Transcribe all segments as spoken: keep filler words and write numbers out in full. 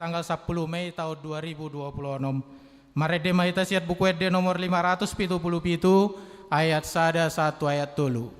tanggal sapuluh Mei tahun dua ribu dua puluh enam. Marende ma hita sian Buku Ende nomor lima ratus pitu puluh pitu, ayat sada sahat tu ayat tolu.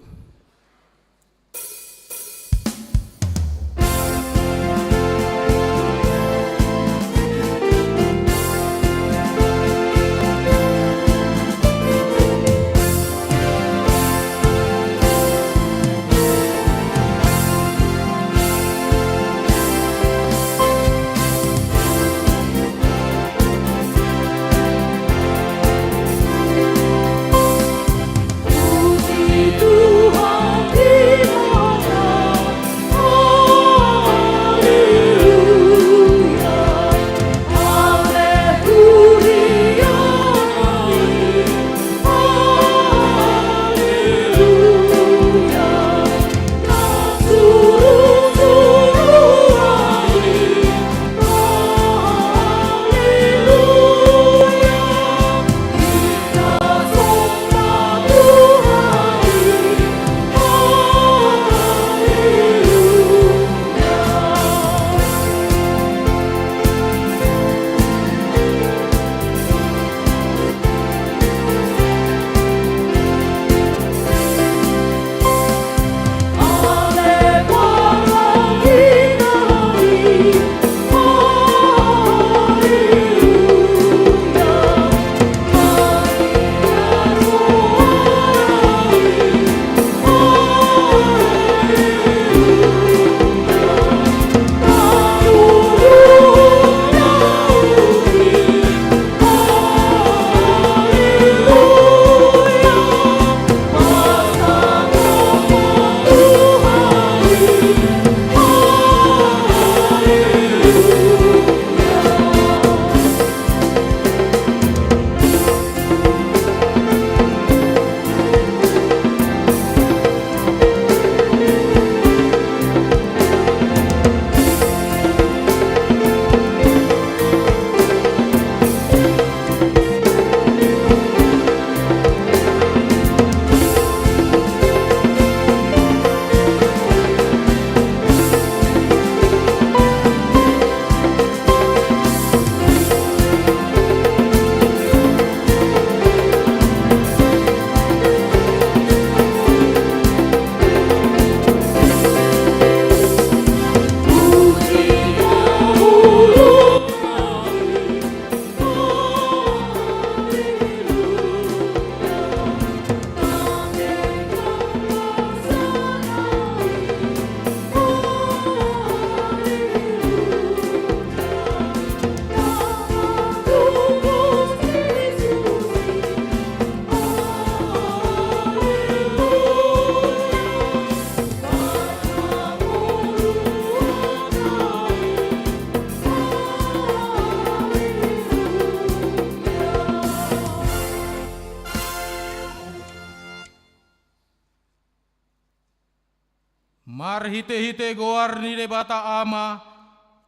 Marhitehite goar ni Debata Ama,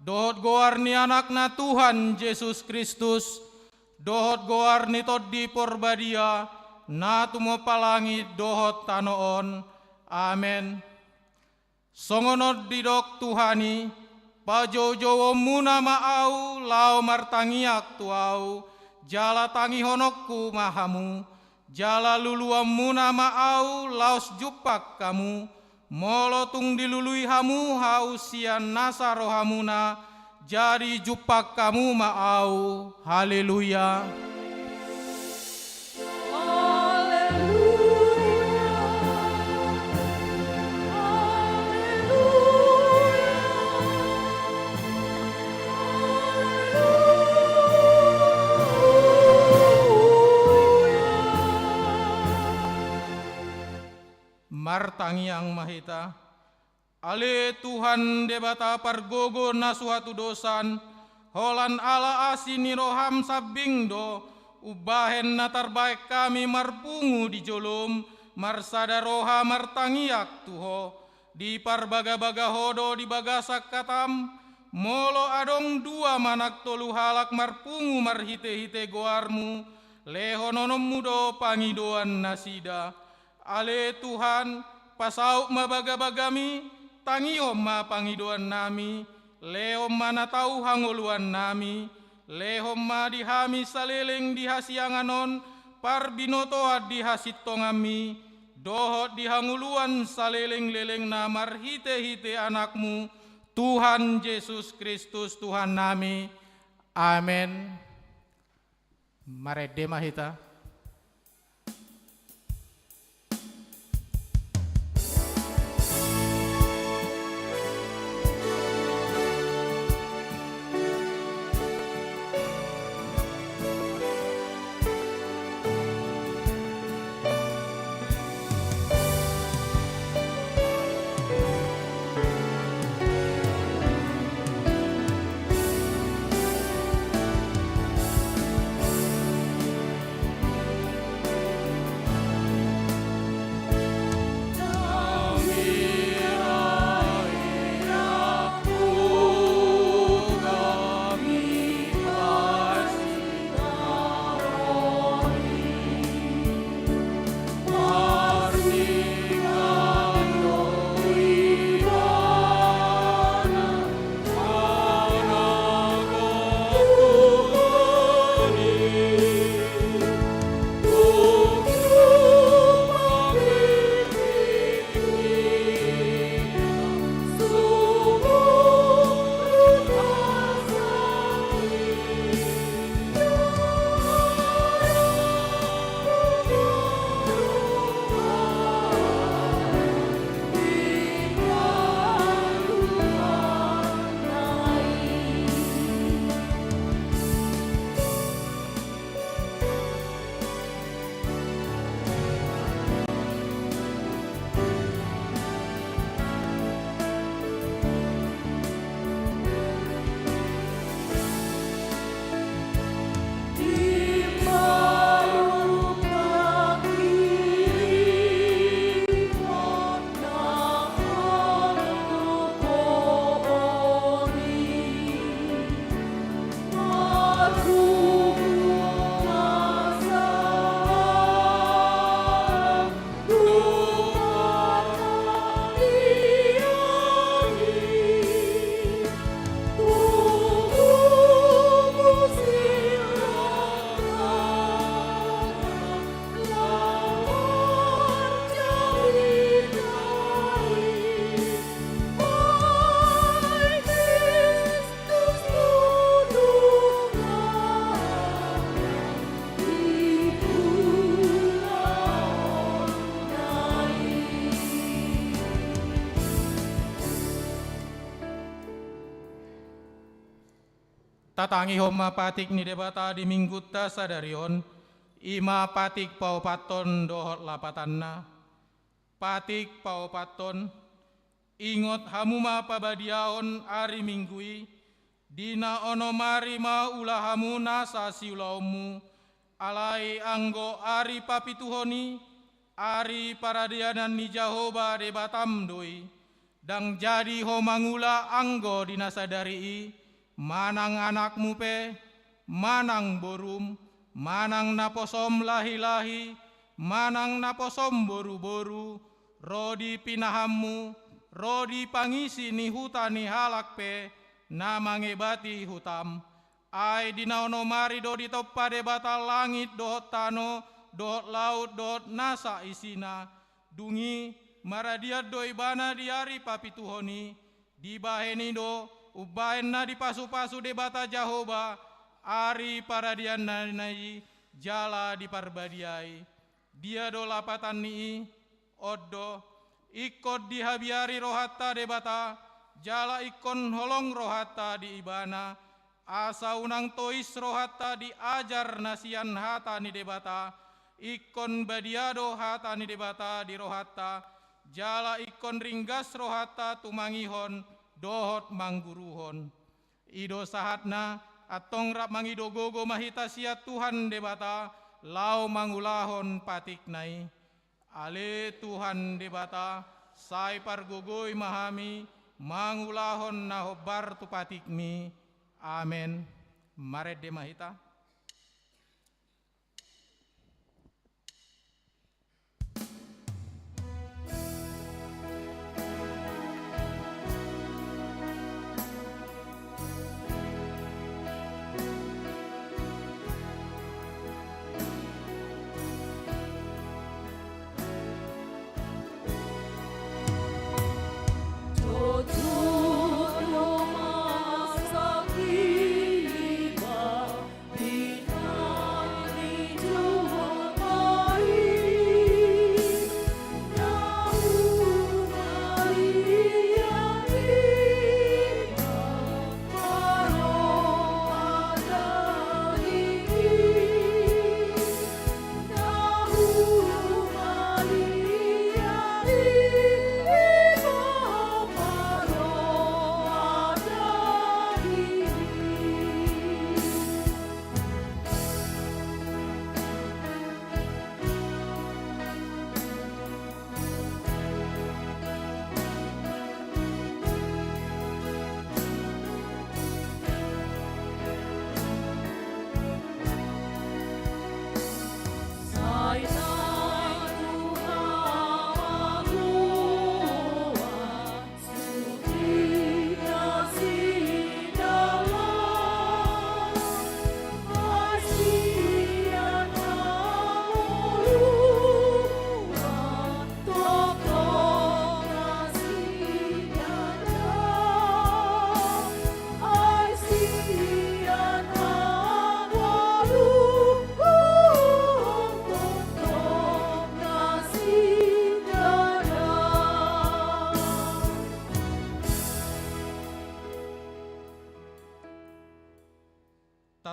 dohot goar ni Anakna Tuhan Jesus Kristus, dohot goar ni Tondi Porbadia, na tumompa langit dohot tano on. Amen. Songon on didok Tuhan i: Pajoujouonmuna ma Ahu laho martangiang tu Ahu, jala tangihononku ma hamu, jala luluanmuna ma Ahu laos jumpang hamu. Molo tung dilului hamu Ahu sian nasa rohamuna, jadi jumpang hamu ma Ahu. Haleluya. Haleluya. Haleluya. Martangiang ma hita. Ale Tuhan Debata pargogo na so hatudosan, holan ala asi ni roham sambing do umbahen na tarbahen hami marpungu di jolom, marsada roha martangiang tu Ho. Diparbagabaga Ho do di bagasan hatam. Molo adong dua manang tolu halak marpungu marhitehite goarmu, lehononmu do pangidoan nasida. Ale Tuhan, pasaut ma bagabagami, tangihon ma pangidoannami, Lehon ma na tau hangoluannami, lehon ma di hami saleleng di hasiangan on parbinotoan di hasintonganmi, dohot di hangoluan saleleng-lelengna marhite-hite Anakmu, Tuhan Jesus Kristus Tuhannami. Amen. Marende ma hita. Tatangihon ma patik ni Debata di Minggunta sadari on, i ma patik paopathon dohot lapatanna. Patik paopathon. Ingot hamu ma pabadiaon ari Minggu i, di na onom ari ma ula hamu nasa siulaonmu, alai anggo ari papituhon i, ari paradianan ni Jahowa Debatam do i. Ndang jadi ho mangula anggo di na sadari i, manang anakmu pe, manang borum, manang naposom lahi-lahi, manang naposom boru-boru, ro di pinahanmu, ro di pangisi ni huta ni halak pe, na mangebati hutam. Ai di na onom ari do ditompa Debata langit dohot tano, dohot laut dohot nasa isina. Dung i, maradian do ibana di ari papituhon i, dibahen i do, umbahen na dipasu-pasu Debata Jahowa, ari paradianna i, jala diparbadiai. Dia do lapatan ni i? On do, ingkon dihabiari rohanta Debata, jala ingkon holong rohanta di Ibana, asa unang tois rohanta di ajar na sian hata ni Debata, ingkon badia do hata ni Debata di rohanta, jala ingkon ringgas rohanta tumangihon dohot mangguruhon. I do sahatna, antong rap mangido gogo ma hita sian Tuhan Debata, laho mangulahon patikna i. Ale Tuhan Debata, sai pargogoi ma hami, mangulahon na hombar tu patikmi. Amen. Marende ma hita.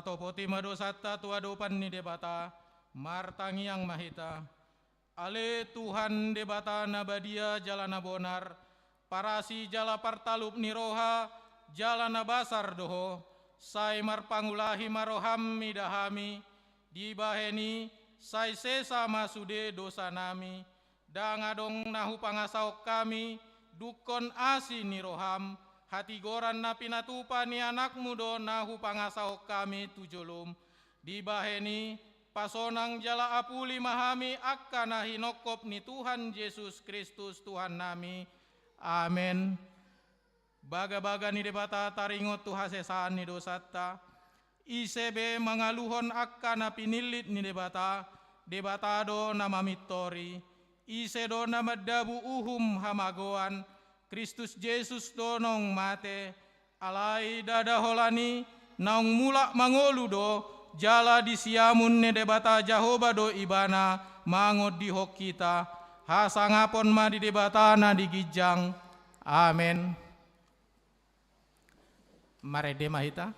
Topoti ma dosanta tu adopan ni Debata, martangiang ma hita. Ale Tuhan Debata na badia jala na bonar, parasi jala partalup ni roha, jala na basar do Ho, sai marpangulahi ma roham mida hami, dibahen i sai sesa ma sude dosanami, ndang adong na hupangasahon hami, dungkon asi ni roham, hatigoran na pinatupa ni anakmu do na hupangasahon hami tu jolom, dibahen i, pasonang jala apuli ma hami angka na hinongkop ni Tuhan Jesus Kristus Tuhannami. Amen. Bagabaga ni Debata taringot tu hasesaan ni dosanta. Ise be mangaluhon angka na pinillit ni Debata, Debata do na mamintori. Ise do na mandabu uhum hamagoan, Kristus Jesus do naung mate, alai ndada holan i naung mulak mangolu do, jala di siamun ni Debata Jahowa do ibana mangondihon hita. Hasangapon ma di Debata na di ginjang. Amen. Marende ma hita.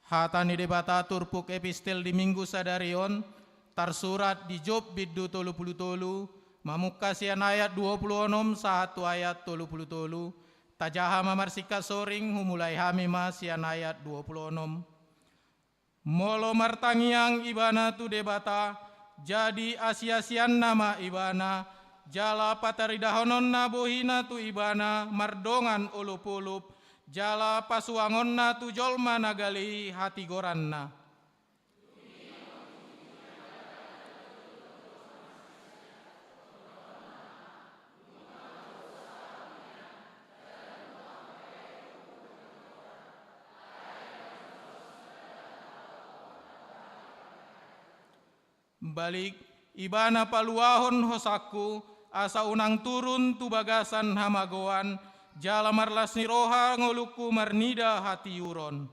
Hata ni Debata turpuk epistel di Minggu sadari on, tarsurat di Job bindu tolu pulu tolu, mamungka sian ayat dua pulu onom sahat tu ayat tolu pulu tolu, tajaha ma marsingkat soring, humulai hami ma sian ayat dua pulu onom. Molo martangiang ibana tu Debata, jadi asiasianna ma ibana, jala pataridahononna bohina tu ibana mardongan olopolop, jala pasuangonna tu jolma na gale i hatigoranna. Balik, ibana paluahon hosangku, asa unang turun tu bagasan hamagoan, jala marlas ni roha ngolungku marnida hatiuron.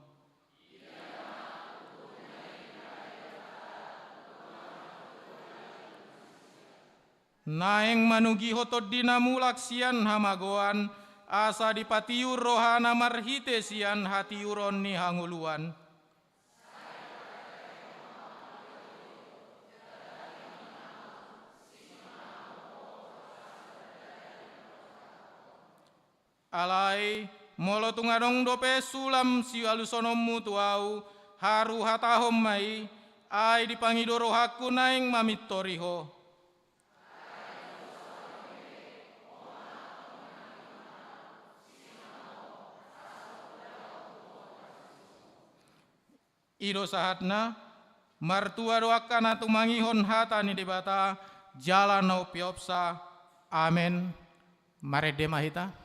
Naeng manugihon Tondi na mulak sian hamagoan, asa dipatiur rohana marhite sian hatiuron ni hangoluan. Alai, molo tung adong dope sulam sialusononmu tu ahu, haru hatahon ma i, ai dipangido rohangku naeng mamintori ho. I do sahatna, martua do angka na tumangihon hata ni Debata, jala na umpeopsa. Amen. Marende ma hita.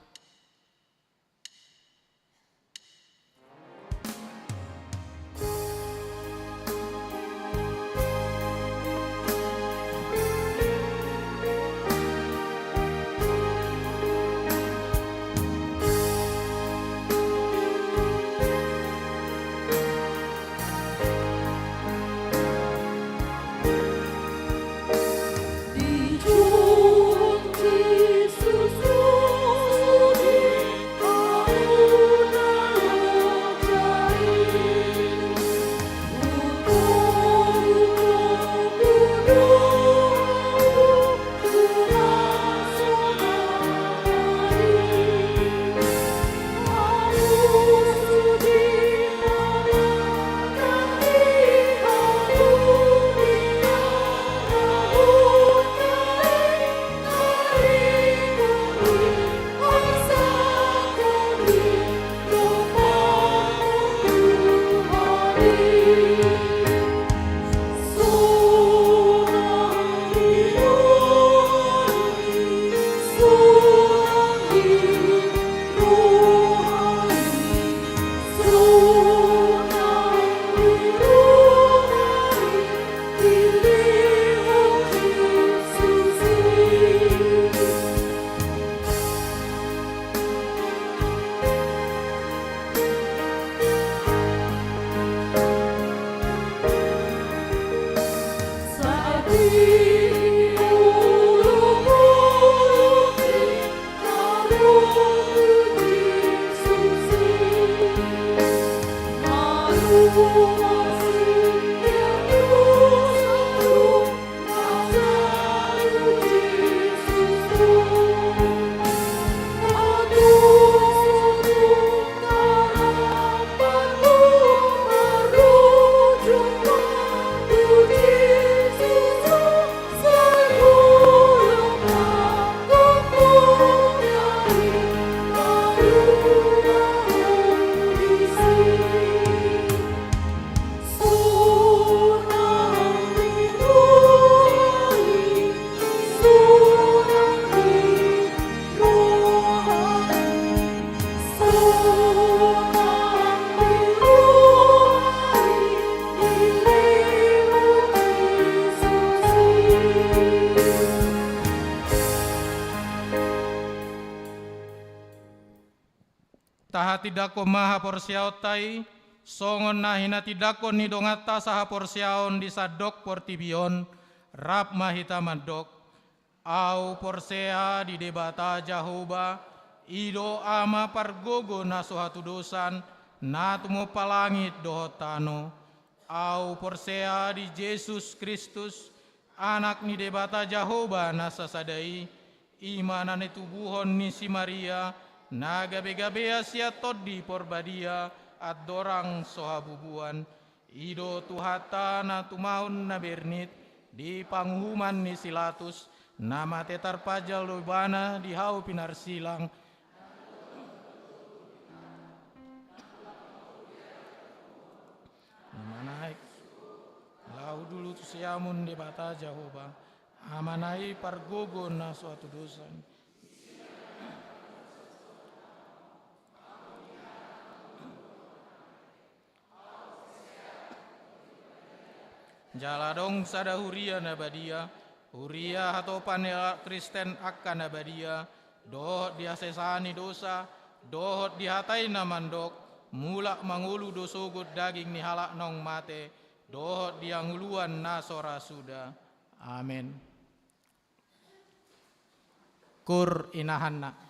Tahatindangkon ma haporseaonta i, songon na hinatindangkon ni donganta sahaporseaon di sandok portibi on, rap ma hita mandok. Ahu porsea di Debata Jahowa, i do Ama pargogo na so hatudosan, na tumompa langit dohot tano. Ahu porsea di Jesus Kristus, Anak ni Debata Jahowa na sasada i, i ma na nitubuhon ni si Maria, na gabe-gabea sian Tondi Porbadia, andorang so habubuan. I do Tuhanta na tumaon na bernit di panguhuman ni si Latus, na mate tarpajal do ibana di hau pinarsilang. Na manaek laho dulu tu siamun Debata Jahowa, Amana i pargogo na so hatudosan. Jala adong sada huria na badia, huria hatopan ni halak Kristen angka na badia, dohot di hasesaan ni dosa, dohot di hata i na mandok, mulak mangolu do sogot daging ni halak naung mate, dohot di hangoluan na so ra suda. Amen. Kur inahanna.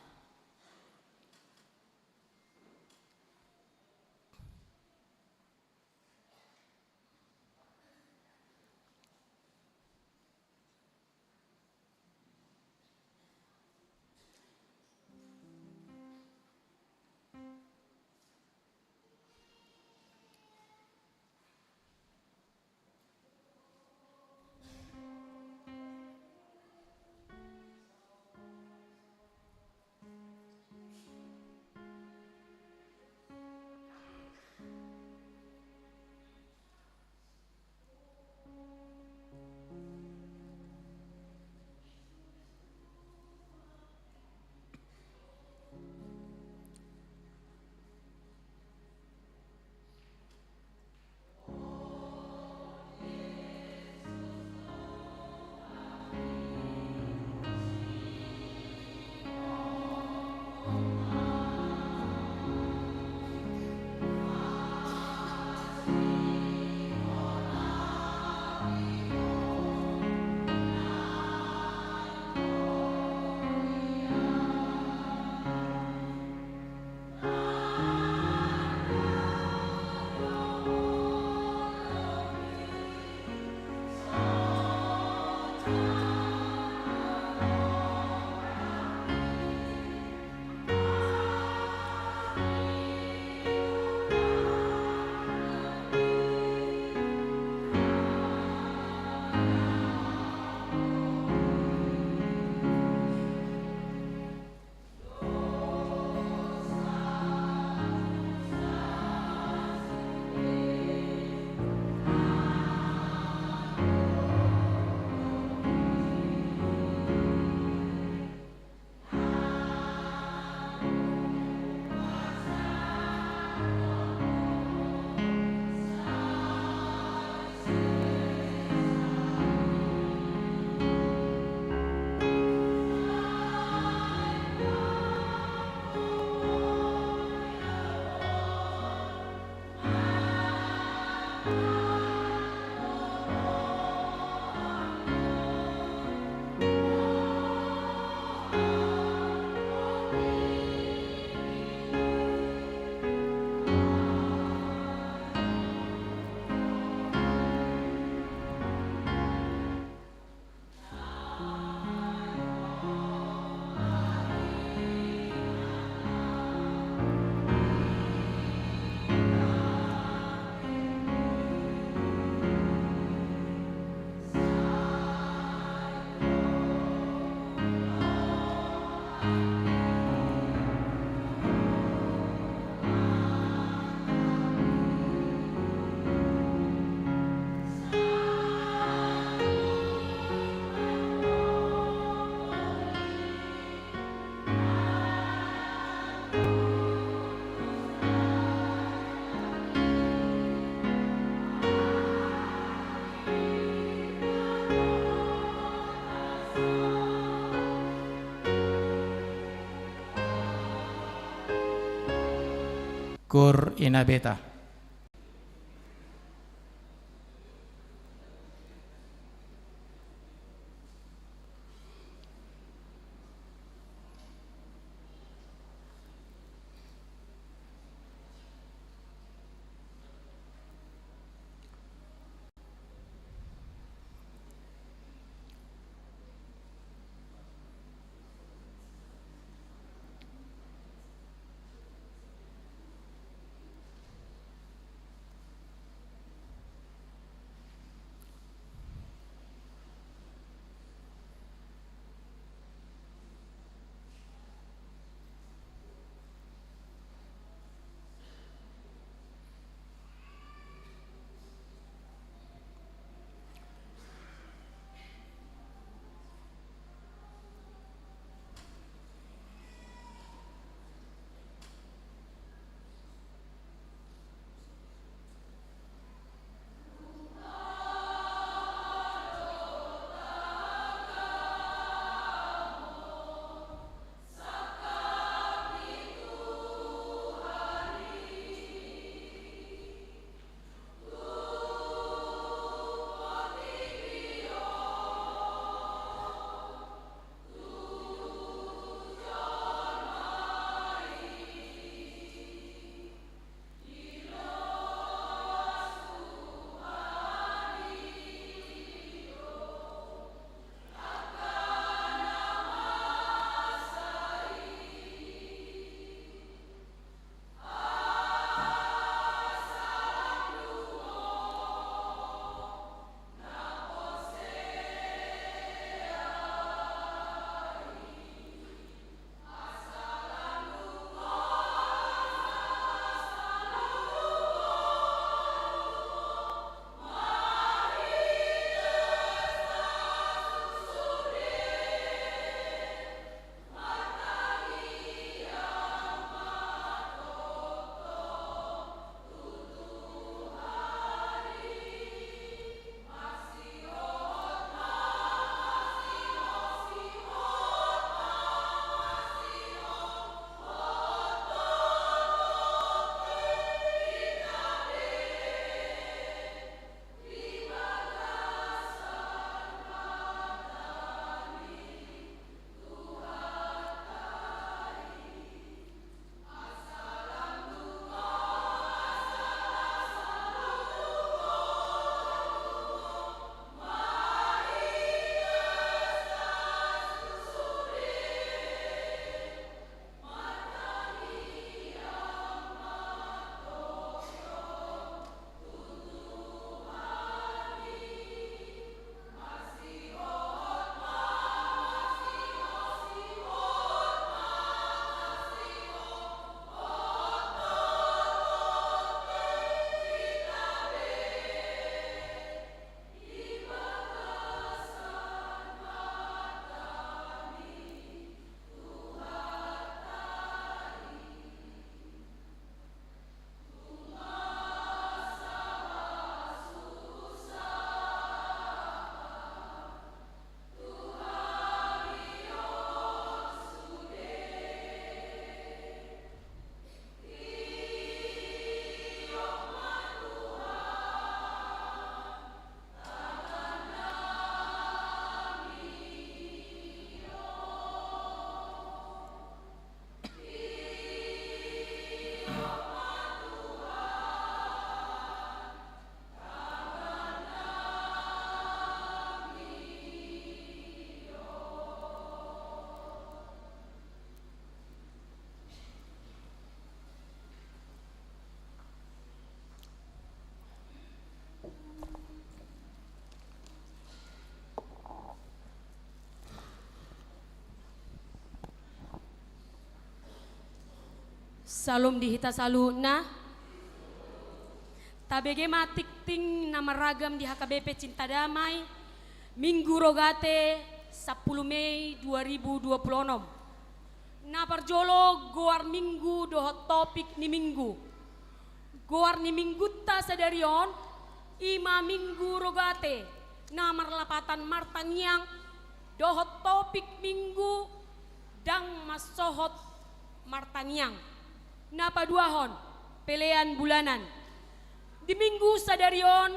Kur ina beta. Syalom di hita saluhutna. Tabege ma tingting na maragam di H K B P Cinta Damai, Minggu Rogate, sampulu Mei dua ribu dua pulu onom. Na parjolo, goar Minggu dohot topik ni Minggu. Goar ni Minggunta sadari on, i ma Minggu Rogate, na marlapatan martangiang, dohot topik Minggu, ndang mansohot martangiang. Na paduahon, Pelean bulanan. Di minggu sadari on,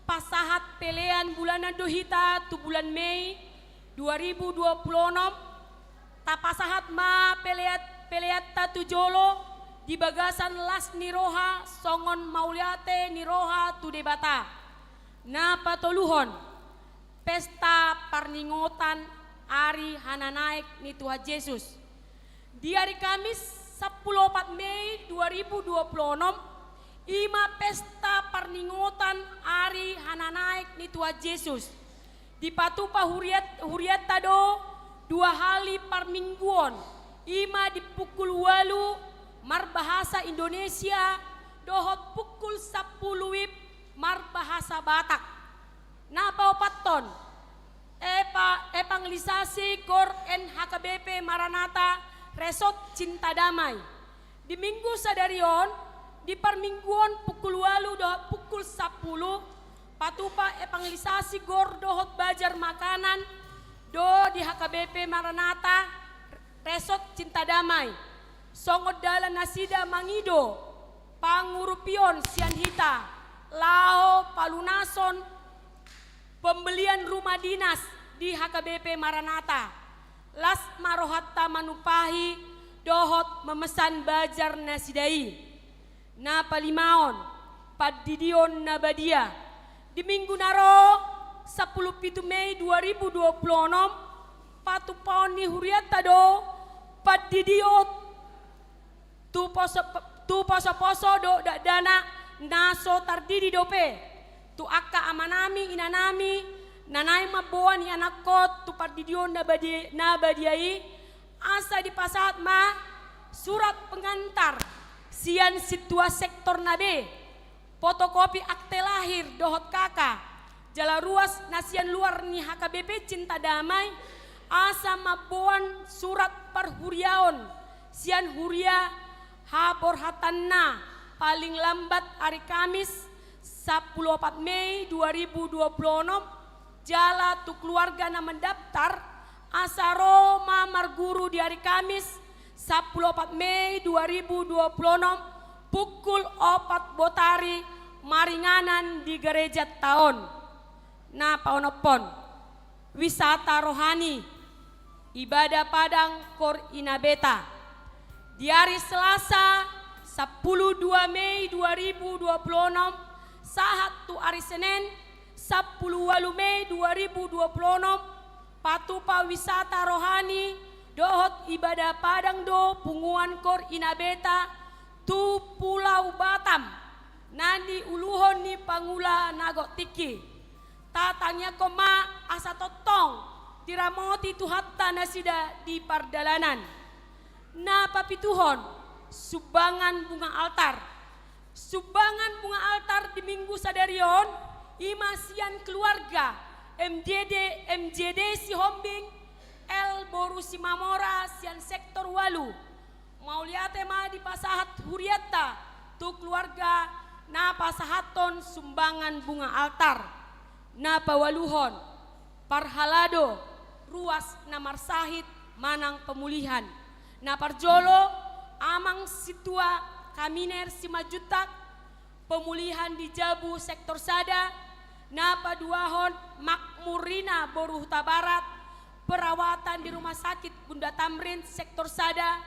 pasahat pelean bulanan do hita tu bulan Mei dua ribu dua puluh onom, tapasahat ma peleat-, peleanta tu jolo di bagasan las ni roha songon mauliate ni roha tu Debata. Na patoluhon, pesta parningotan ari hananaek ni Tuhan Jesus. Di ari Kamis sampulu opat Mei dua ribu dua puluh onom, i ma pesta parningotan ari hananaek ni Tuhan Jesus. Dipatupa huriat-, hurianta do dua hali parmingguon, i ma di pukul ualu marbahasa Indonesia dohot pukul sampulu WIB marbahasa Batak. Na paopathon, epa-, evangelisasi GOR N H K B P Maranatha Resort Cinta Damai. Di minggu sadari on, di parmingguon pukul ualu dohot pukul sampulu, patupa evangelisasi GOR dohot bazar makanan do di H K B P Maranatha Resort Cinta Damai. Songon dalan nasida mangido pangurupion sian hita laho palunason pembelian rumah dinas di H K B P Maranatha. Las ma rohanta manumpahi dohot memesan bazar nasida i. Na palimaon, pandidion na badia. Di minggu na ro, sampulu pitu Mei dua ribu dua puluh onom, patupaon ni hurianta do pandidion tu poso-, tu poso-poso dohot dakdanak na so tardidi dope, tu angka amanami, inanami, na naeng mamboan ianakhon tu pandidion na badi-, na badia i, asa dipasahat ma surat pengantar sian sintua sektor na be, fotokopi akte lahir dohot K K, jala ruas na sian luar ni H K B P Cinta Damai, asa mamboan surat parhuriaon sian huria haborhatanna paling lambat ari Kamis sampulu opat Mei dua ribu dua puluh onom, jala tu keluarga na mendaftar, asa ro ma marguru di ari Kamis sampulu opat Mei dua ribu dua puluh onom, pukul opat botari, maringanan di gereja taon. Na paonomhon, wisata rohani, ibadah padang GOR Inabeta. Di ari Selasa, sampulu dua Mei dua ribu dua puluh onom, sahat tu ari Senen, sampulu ualu Mei dua ribu dua puluh onom, patupa wisata rohani dohot ibadah padang do punguan GOR Inabeta tu Pulau Batam, na niuluhon ni pangula na gok tingki. Tatangiangkon ma asa tongtong diramoti Tuhanta nasida di pardalanan. Na papituhon, sumbangan bunga altar. Sumbangan bunga altar di minggu sadari on, i ma sian keluarga M J D, M J D Sihombing, L boru Simamora sian sektor ualu. Mauliate ma dipasahat hurianta tu keluarga na pasahathon sumbangan bunga altar. Na paualuhon, parhalado ruas na marsahit manang pemulihan. Na parjolo, amang sintua Kaminer Simanjuntak, pemulihan di jabu sektor sada. Na paduahon, Makmurina boru Hutabarat, perawatan di Rumah Sakit Bunda Tamrin sektor sada.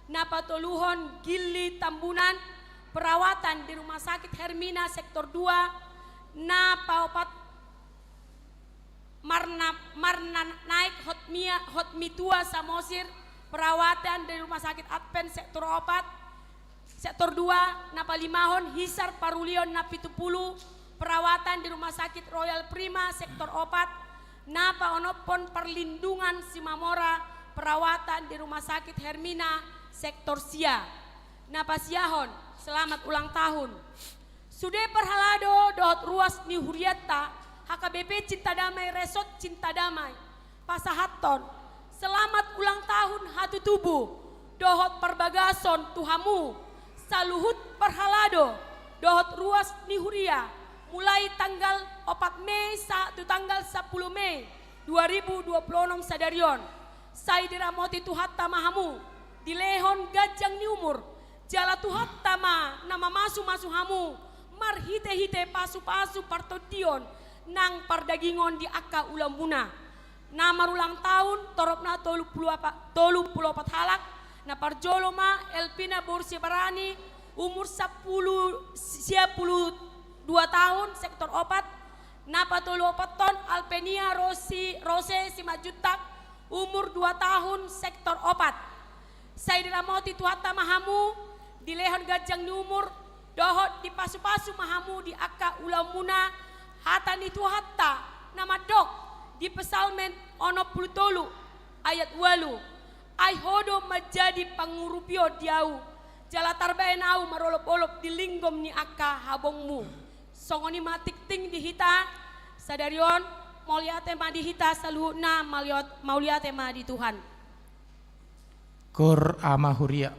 Na patoluhon, Gilly Tambunan, perawatan di Rumah Sakit Hermina sektor dua. Na paopat, Marna-, Marna Naik Hotmia, Hotmitua Samosir, perawatan di Rumah Sakit Advent sektor opat, sektor dua. Na palimahon, Hisar Parulion Napitupulu, perawatan di Rumah Sakit Royal Prima sektor opat. Na paonomhon, Parlindungan Simamora, perawatan di Rumah Sakit Hermina sektor sia. Na pasiahon, selamat ulang tahun. Sude parhalado dohot ruas ni hurianta, H K B P Cinta Damai Resort Cinta Damai, pasahathon selamat ulang tahun hatutubu dohot parbagason tu hamu saluhut parhalado dohot ruas ni huria, mulai tanggal opat Mei sahat tu tanggal sampulu Mei dua ribu dua puluh onom sadari on. Sai diramoti Tuhanta ma hamu, dilehon ganjang ni umur, Jala Tuhanta ma na mamasumasu hamu marhitehite pasupasu partondion nang pardagingon di angka ulaonmuna. Na marulang taon toropna tolu pulu opat, tolu pulu opat halak. Na parjolo ma Elvina boru Sibarani, umur sampulu, sia pulu dua taon, sektor opat. Na patolu opathon Alpenia Rosi, Rose Simanjuntak, umur dua taon, sektor opat. Sai diramoti Tuhanta ma hamu, dilehon ganjang ni umur, dohot dipasupasu ma hamu di angka ulaonmuna. Hata ni Tuhanta na mandok di Psalmen onom pulu tolu ayat ualu: Ai Ho do manjadi pangurupion di ahu, jala tarbaen ahu marolopolop di linggom ni angka habongmu. Songon i ma tingting di hita sadari on. Mauliate ma di hita saluhutna, mauliat-, mauliate ma di Tuhan. Koor ama huria.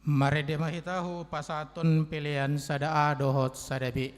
Marende ma hita hupasahathon pelean sada A dohot sada B.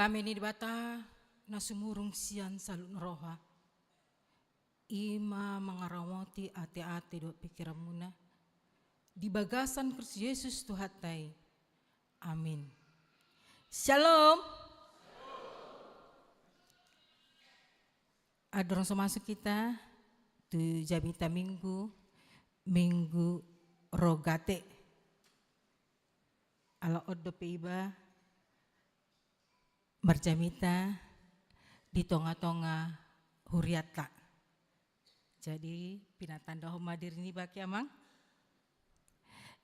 Dame ni Debata na sumurung sian saluhut roha, i ma mangaramoti ateate dohot pingkiranmuna di bagasan Kristus Jesus Tuhanta i. Amin. Syalom. Andorang so masuk hita tu jamita Minggu, Minggu Rogate. Ala on dope iba marjamita di tongatonga hurianta. Jadi, pinatandahon ma diri niba, Amang.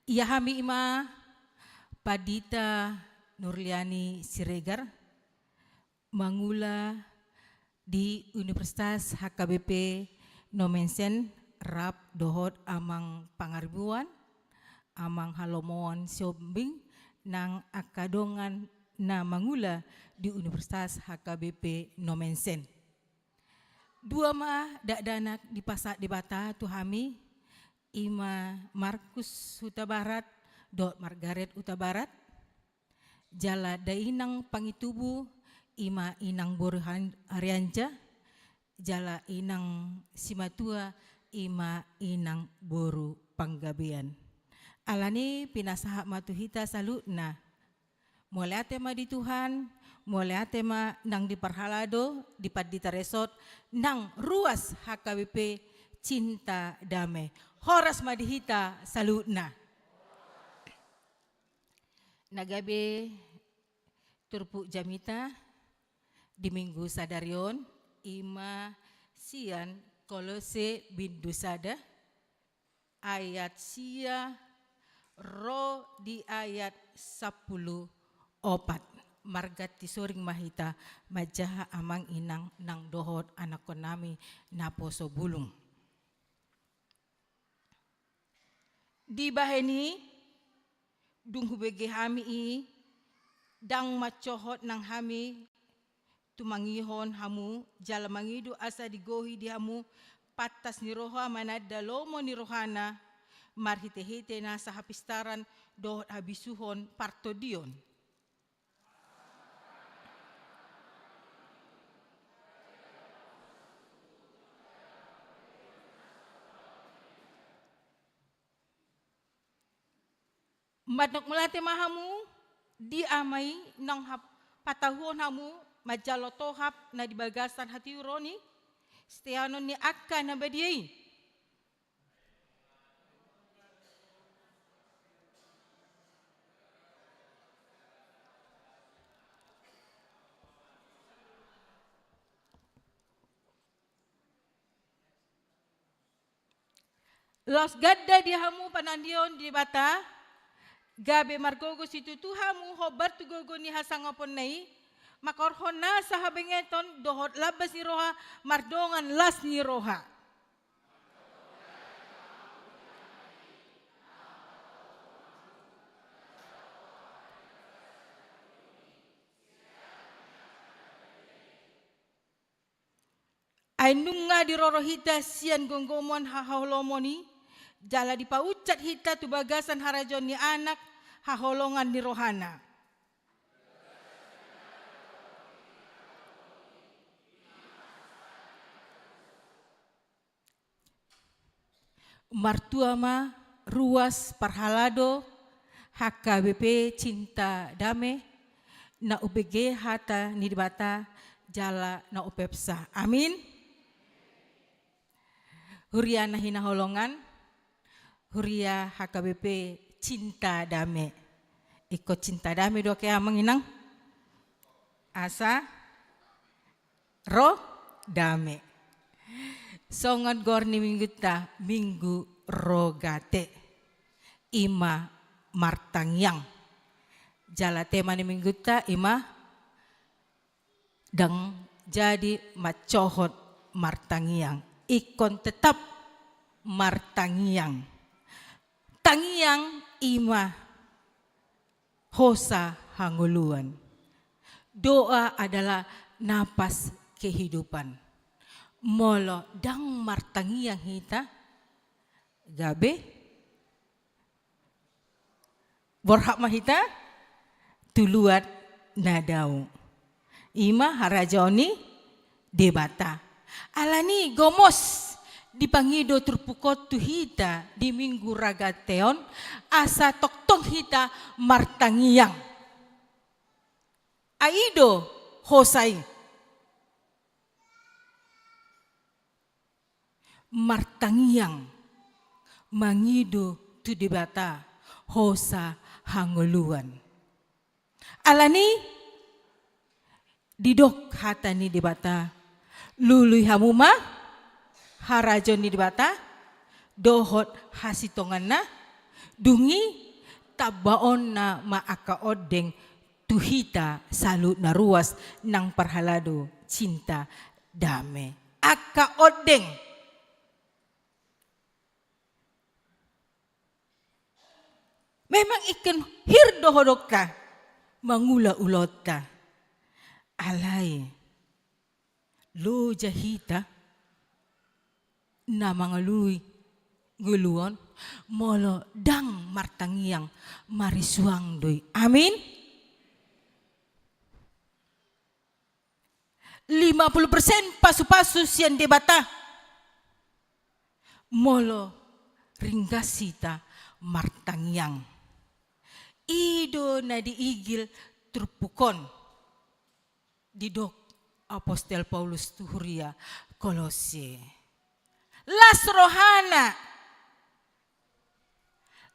Ia hami i ma Pandita Nurliani Siregar, mangula di Universitas H K B P Nommensen, rap dohot Amang Pangaribuan, Amang Halomoan Sihombing, nang angka dongan na mangula di Universitas H K B P Nommensen. Dua ma dakdanak dipasahat Debata tu hami, i ma Markus Hutabarat dohot Margaret Hutabarat, jala dainang Pangitubu, i ma inang boru Han-, Harianja, jala inang simatua, i ma inang boru Panggabean. Alani pinasahat ma tu hita saluhutna. Mauliate ma di Tuhan, mauliate ma nang di parhalado, di Pandita Resort, nang ruas H K B P Cinta Dame. Horas ma di hita saluhutna. Na gabe turpuk jamita di Minggu sadari on, i ma sian Kolose bindu sada, ayat sia ro di ayat sampulu opat. Marganti soring ma hita manjaha, amang inang nang dohot anakkonnami naposo bulung. Dibahen i, dung hubege hami i, ndang mancohot nang hami tumangihon hamu, jala mangido asa digohi di hamu pantas ni roha mananda lomo ni rohana, marhitehite nasa hapistaran dohot habisuhon partondion. Mandok mauliate ma hamu di Ama i naung hap-, patahuon hamu manjalo tohap na di bagasan hatiuron i, siteanon ni angka na badia i. Laos ganda di hamu panandion di Debata, gabe margogo situtu hamu hombar tu gogo ni hasangaponna i, mangkorhon nasa habengeton dohot lambas ni roha mardongan las ni roha. Ai nunga diroro hita sian gomgoman haholomon i, jala dipaunsat hita tu bagasan harajaon ni Anak haholongan ni rohana. Martua ma ruas parhalado H K B P Cinta Dame, na umbege hata ni Debata jala na umpepsa. Amin. Huria na hinaholongan, huria H K B P Cinta Dame. Ingkon Cinta Dame do ke, amang inang. Asa ro dame. Songon goar ni minggunta, Minggu Rogate. I ma martangiang. Jala tema ni minggunta i ma ndang jadi mancohot martangiang. Ingkon tetap martangiang. Tangiang i ma hosa hangoluan. Doa adalah napas kehidupan. Molo ndang martangiang hita, gabe borhat ma hita tu luat na dao. I ma harajaon ni Debata. Alani gomos dipangido turpuk on tu hita di Minggu Ragate on, asa tongtong hita martangiang. Ai i do hosa i. Martangiang mangido tu Debata hosa hangoluan. Alani didok hata ni Debata, lului hamu ma harajaon ni Debata dohot hasintonganna, dung i tambaonna ma angka ondeng tu hita saluhutna ruas nang parhalado cinta damai. Angka ondeng. Memang ingkon hir do hodongta mangula ulaonta. Alai loja hita na mangalului ngolu on molo ndang martangiang, marisuang do i. Amin. Lima puluh persen pasu-pasu sian Debata molo ringgas hita martangiang. I do na diigil turpuk on. Didok apostel Paulus tu huria Kolose, las rohana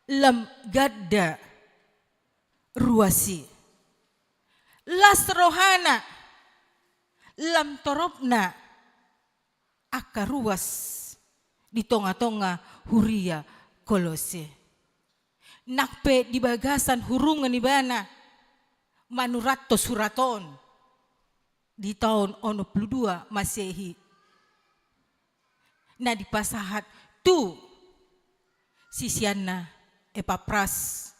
lam ganda ruas i. Las rohana lam toropna angka ruas di tonga-tonga huria Kolose. Nang pe di bagasan hurungan ibana manurathon surat on di taon onom pulu dua Masehi, na dipasahat tu siseanna Epapras,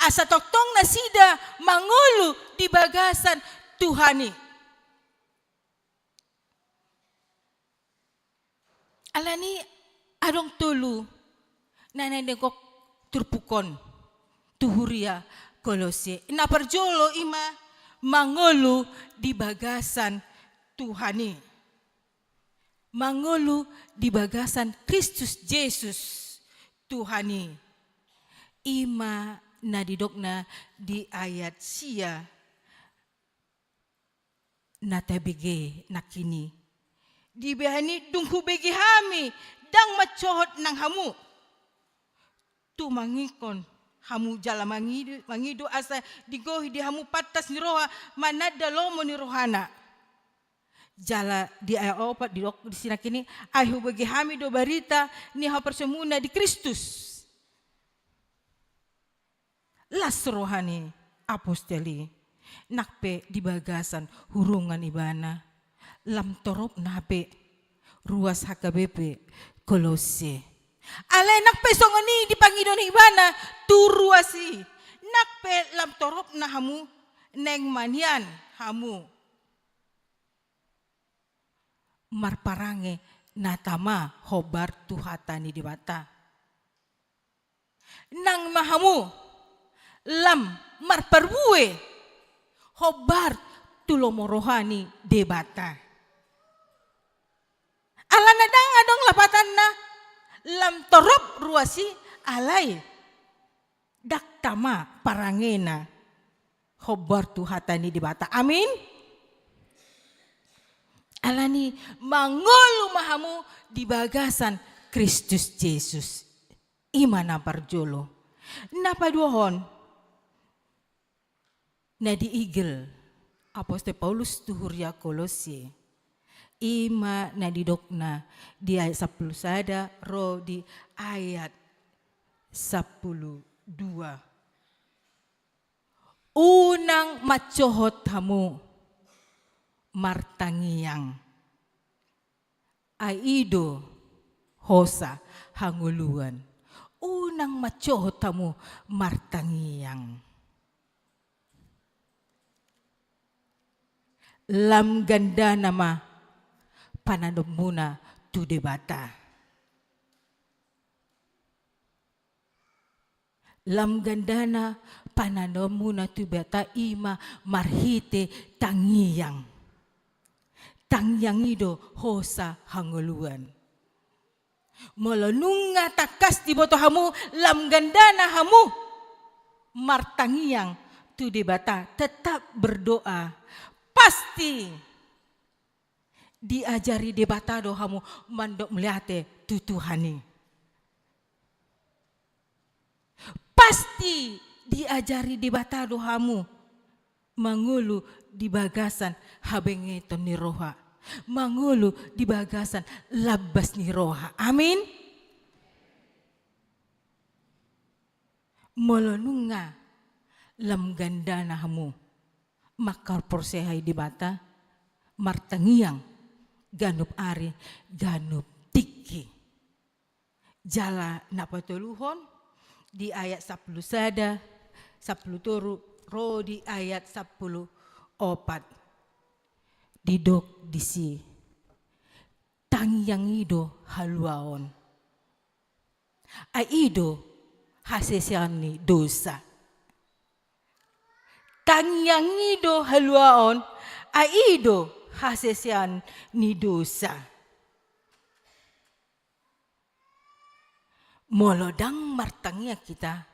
asa tongtong nasida mangolu di bagasan Tuhan i. Alani adong tolu na naeng dengkon turpuk on tu huria Kolose. Na parjolo i ma mangolu di bagasan Tuhan i. Mangolu di bagasan Kristus Jesus Tuhan i. I ma na didokna di ayat sia na tabege nangkin i. Dibahen i dung hubege hami ndang mansohot nang hamu. Tumangihon hamu jala mangido, mangido asa digohi di hamu pantas ni roha mananda lomo ni rohana. Jala di ayat opat didok disi nangkin i, ai hubege hami do barita ni haporseaonmuna di Kristus. Las roha ni apostel i, nang pe di bagasan hurungan ibana, lam toropna pe ruas H K B P Kolose. Alai nang pe songon i dipangido ni ibana tu ruas i, nang pe lam toropna hamu naeng manian hamu marparange na tama hombar tu hata ni Debata. Nang ma hamu lam marparbue hombar tu lomo roha ni Debata. Alana ndang adong lapatanna lam torop ruas i alai ndang tama parangena hombar tu hata ni Debata. Amin. Alani mangolu ma hamu di bagasan Kristus Jesus. I ma na parjolo. Na paduahon na diigil apostel Paulus tu huria Kolose. I ma na didokna di ayat sampulu sada ro di ayat sampulu dua. Unang mansohot hamu martangiang. Ai i do hosa hangoluan. Unang mansohot hamu martangiang. Lam gandana ma pananonmuna tu Debata. Lam gandana panandaonmuna tu Debata i ma marhite tangiang. Tangiang i do hosa hangoluan. Molo nunga tangkas diboto hamu lam gandana hamu martangiang tu Debata, tetap berdoa, pasti diajari Debata do hamu mandok mauliate tu Tuhan i. Pasti diajari Debata do hamu mangolu di bagasan habengeton ni roha, mangolu di bagasan lambas ni roha. Amin. Molo nunga lam gandana hamu mangkaporseai Debata, martangiang ganup ari ganup tingki. Jala na patoluhon di ayat sampulu sada, sampulu tolu ro di ayat sampulu opat. Didok disi, tangiang i do haluaon. Ai i do hasesean ni dosa. Tangiang i do haluaon, ai i do hasesean ni dosa. Molo ndang martangiang hita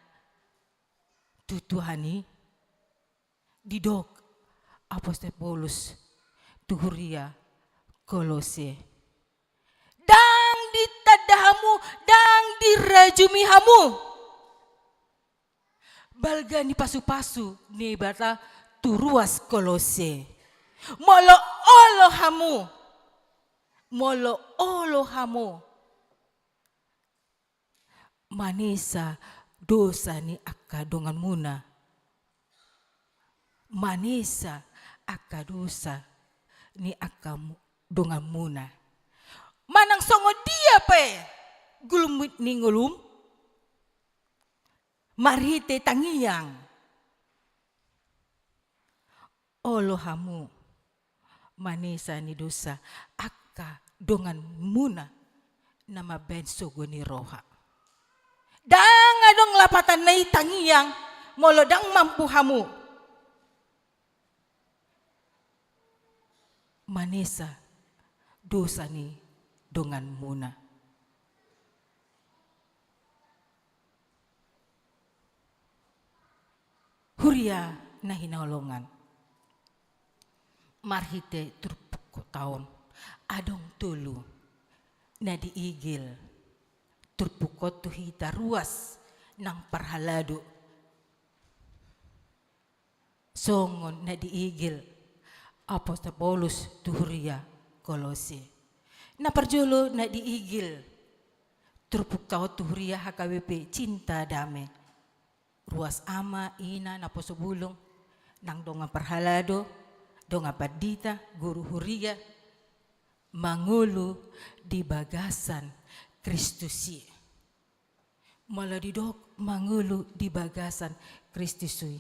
tu Tuhan i, didok apostel Paulus tu huria Kolose, ndang ditanda hamu, ndang dirajumi hamu balga ni pasupasu ni Debata tu ruas Kolose. Molo olo hamu, molo olo hamu manesa dosa ni angka donganmuna, manesa angka dosa ni angka mu-, donganmuna, manang songon dia pe gulmit ni ngolum, marhite tangiang, olo hamu manesa ni dosa angka donganmuna na mambahen sogo ni roha. Ndang adong lapatanna i tangiang molo ndang mampu hamu manesa dosa ni donganmuna. Huria na hinaholongan, marhite turpuk kota on, adong tolu na diigil turpuk on tu hita ruas nang parhalado. Songon na diigil apostel Paulus tu huria Kolose. Na parjolo na diigil turpukta on tu huria H K B P Cinta Dame. Ruas ama, ina, naposo bulung, nang dongan parhalado, dongan pandita, guru huria, mangolu di bagasan Kristus i. Molo didok mangolu di bagasan Kristus i,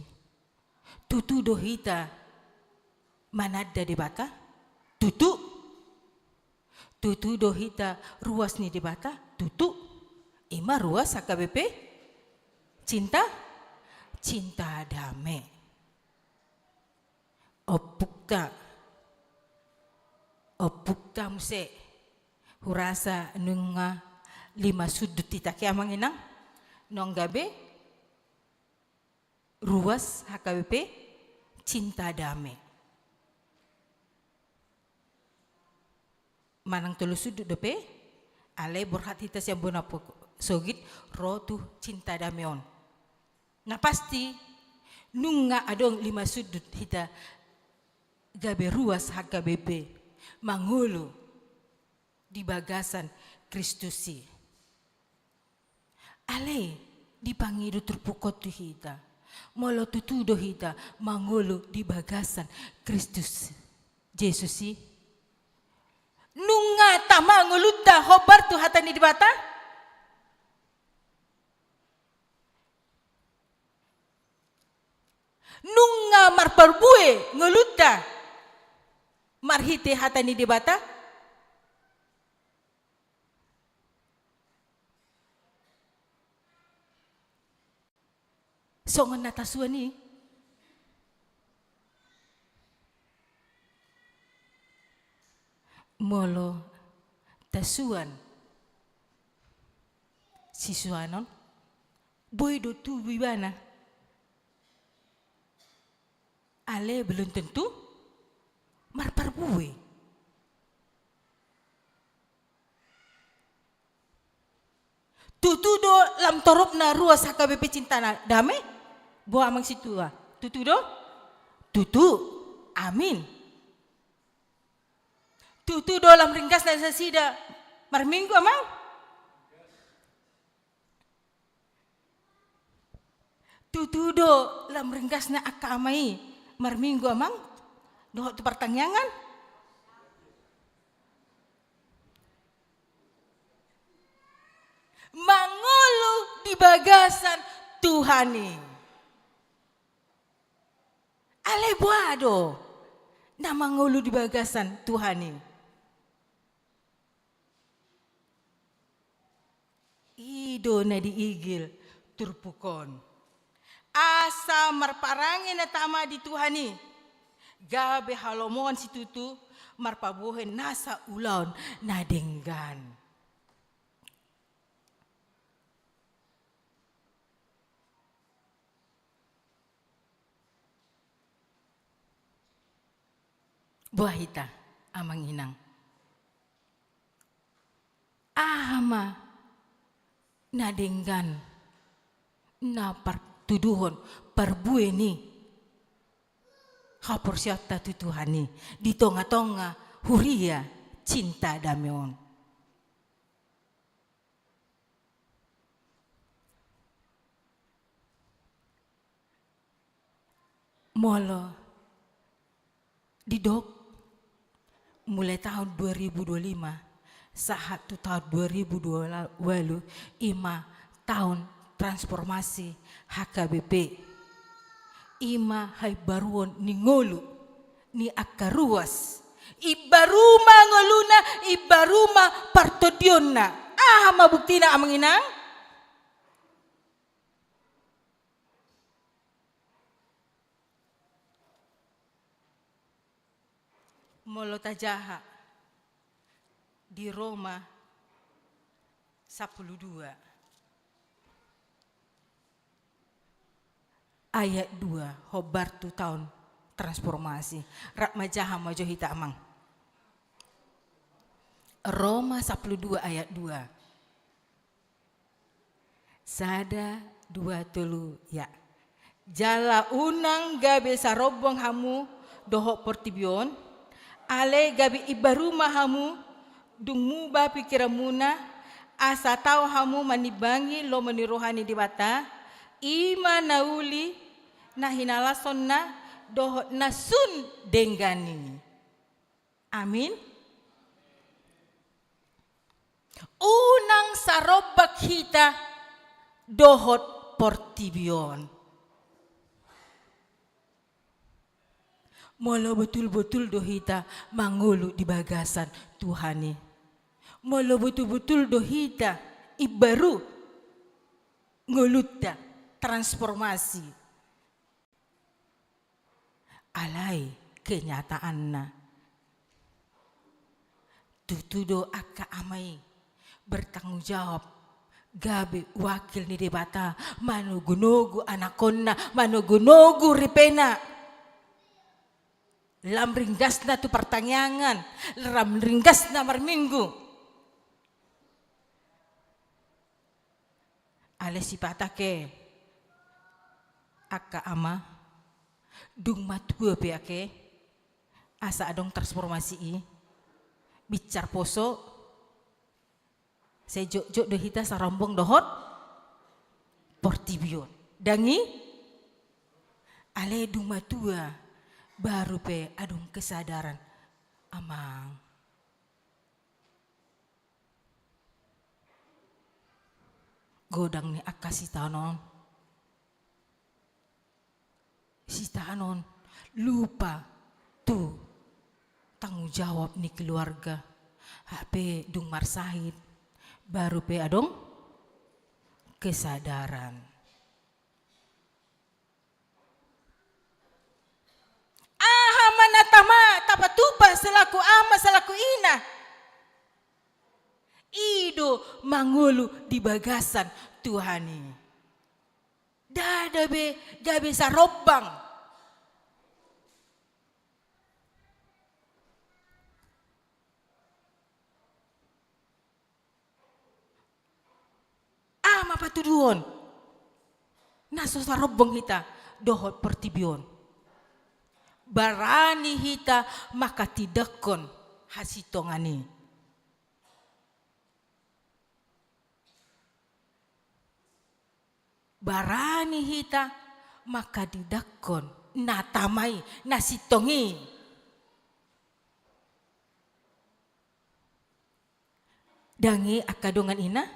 tutu do hita mananda Debata? Tutu. Tutu do hita ruas ni Debata? Tutu. I ma ruas H K B P Cinta, Cinta Dame. Ompungta. Ompungta muse. Hurasa nunga lima sundut hita, ke amang inang? Nunga gabe ruas H K B P Cinta Dame. Manang tolu sundut dope, alai borhat hita sian bona po-, sogit ro tu Cinta Dame on. Na pasti, nunga adong lima sundut hita gabe ruas H K B P mangolu di bagasan Kristus i. Alai, dipangido turpuk on tu hita. Molo tutu do hita mangolu di bagasan Kristus Jesus i, nunga tama ngolunta hombar tu hata ni Debata? Nunga marparbue ngolunta marhite hata ni Debata? songon na tasuan i. Molo tasuan sisuanon, boi do tubu ibana. Alai belum tentu marparbue. Tutu do lam toropna ruas H K B P Cinta Damai? Boha amang sintua? Tutu do? Tutu. Amin. Tutu do lam ringgasna nasida marminggu, amang? Tutu do lam ringgasna angka ama i marminggu, amang? Dohot tu partangiangan? Mangolu di bagasan Tuhan i. Alai boha do na mangolu di bagasan Tuhan i? I do na diigil turpuk on. Asa marparange na tama di Tuhan i, gabe halomoan situtu marpabohe nasa ulaon na denggan. Boha hita, amang inang? Aha ma na denggan na partuduhon parbue ni haporseaonta tu Tuhan i di tonga-tonga huria Cinta Damai on? Molo didok, mulai tahun dua ribu dua lima sahat tu tahun dua ribu dua ualu, i ma tahun transformasi H K B P. I ma haimbaruon ni ngolu ni angka ruas. Imbaru ma ngoluna, imbaru ma partondionna. Aha ma buktina, amang inang? Molo tajaha di Roma sampulu dua ayat dua, hombar tu taon transformasi. Rap manjaha ma jo hita, amang. Roma sampulu dua ayat dua. Sada, dua, tolu, ya. Jala unang gabe sarombong hamu dohot portibi on, alai gabe imbaru ma hamu, dung muba pingkiranmuna, asa tau hamu manimbangi lomo ni roha ni Debata, i ma na uli, na hinalashonna, dohot na sun denggan i. Amin. Unang sarombak hita dohot portibi on. Molo botul-botul do hita mangolu di bagasan Tuhan i. Molo botul-botul do hita imbaru ngolunta, transformasi. Alai kenyataanna, tutu do angka ama i bertanggung jawab, gabe wakil ni Debata, manogu-nogu anakonna, manogu-nogu ripena. Lam ringgasna tu partangiangan, lam ringgasna marminggu. Alai sipata ke angka ama, dung matua pe ake, asa adong transformasi i, binsar poso, sai jotjot do hita sarombong dohot portibi on. Ndang i? Alai dung matua, baru pe adong kesadaran, amang. Godang ni angka sitaonon. Sitaonon lupa tu tanggung jawab ni keluarga. Hape dung marsahit, baru pe adong kesadaran. tama, tapatupa selaku ama, selaku ina. I do mangolu di bagasan Tuhan i. Ndada be gabe sarombang. Aha ma patuduhon na so sarombang hita dohot portibi on? Barani hita manghatindanghon hasintongan i. Barani hita manghatindanghon na tama i, na sintong i. Ndang i angka dongan ina?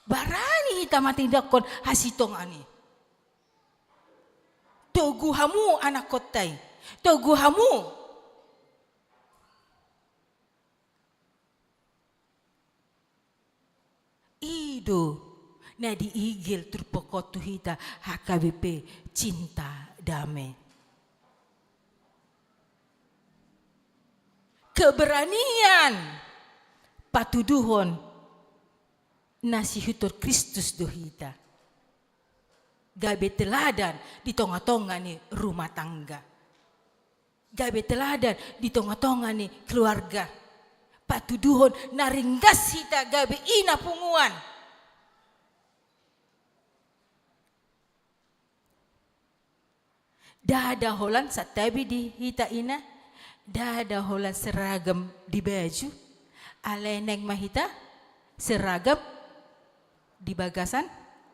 Barani hita manghatindanghon hasintongan i. Togu hamu anakkonta i. Togu hamu. I do na diigil turpuk on tu hita H K B P Cinta Damai. Keberanian patuduhon na siihuthon Kristus do hita. Gabe teladan di tongatonga ni rumah tangga. Gabe teladan di tongatonga ni keluarga. Patuduhon na ringgas hita gabe ina punguan. Ndada holan, santabi di hita ina, ndada holan seragam di baju, alai naeng ma hita seragam di bagasan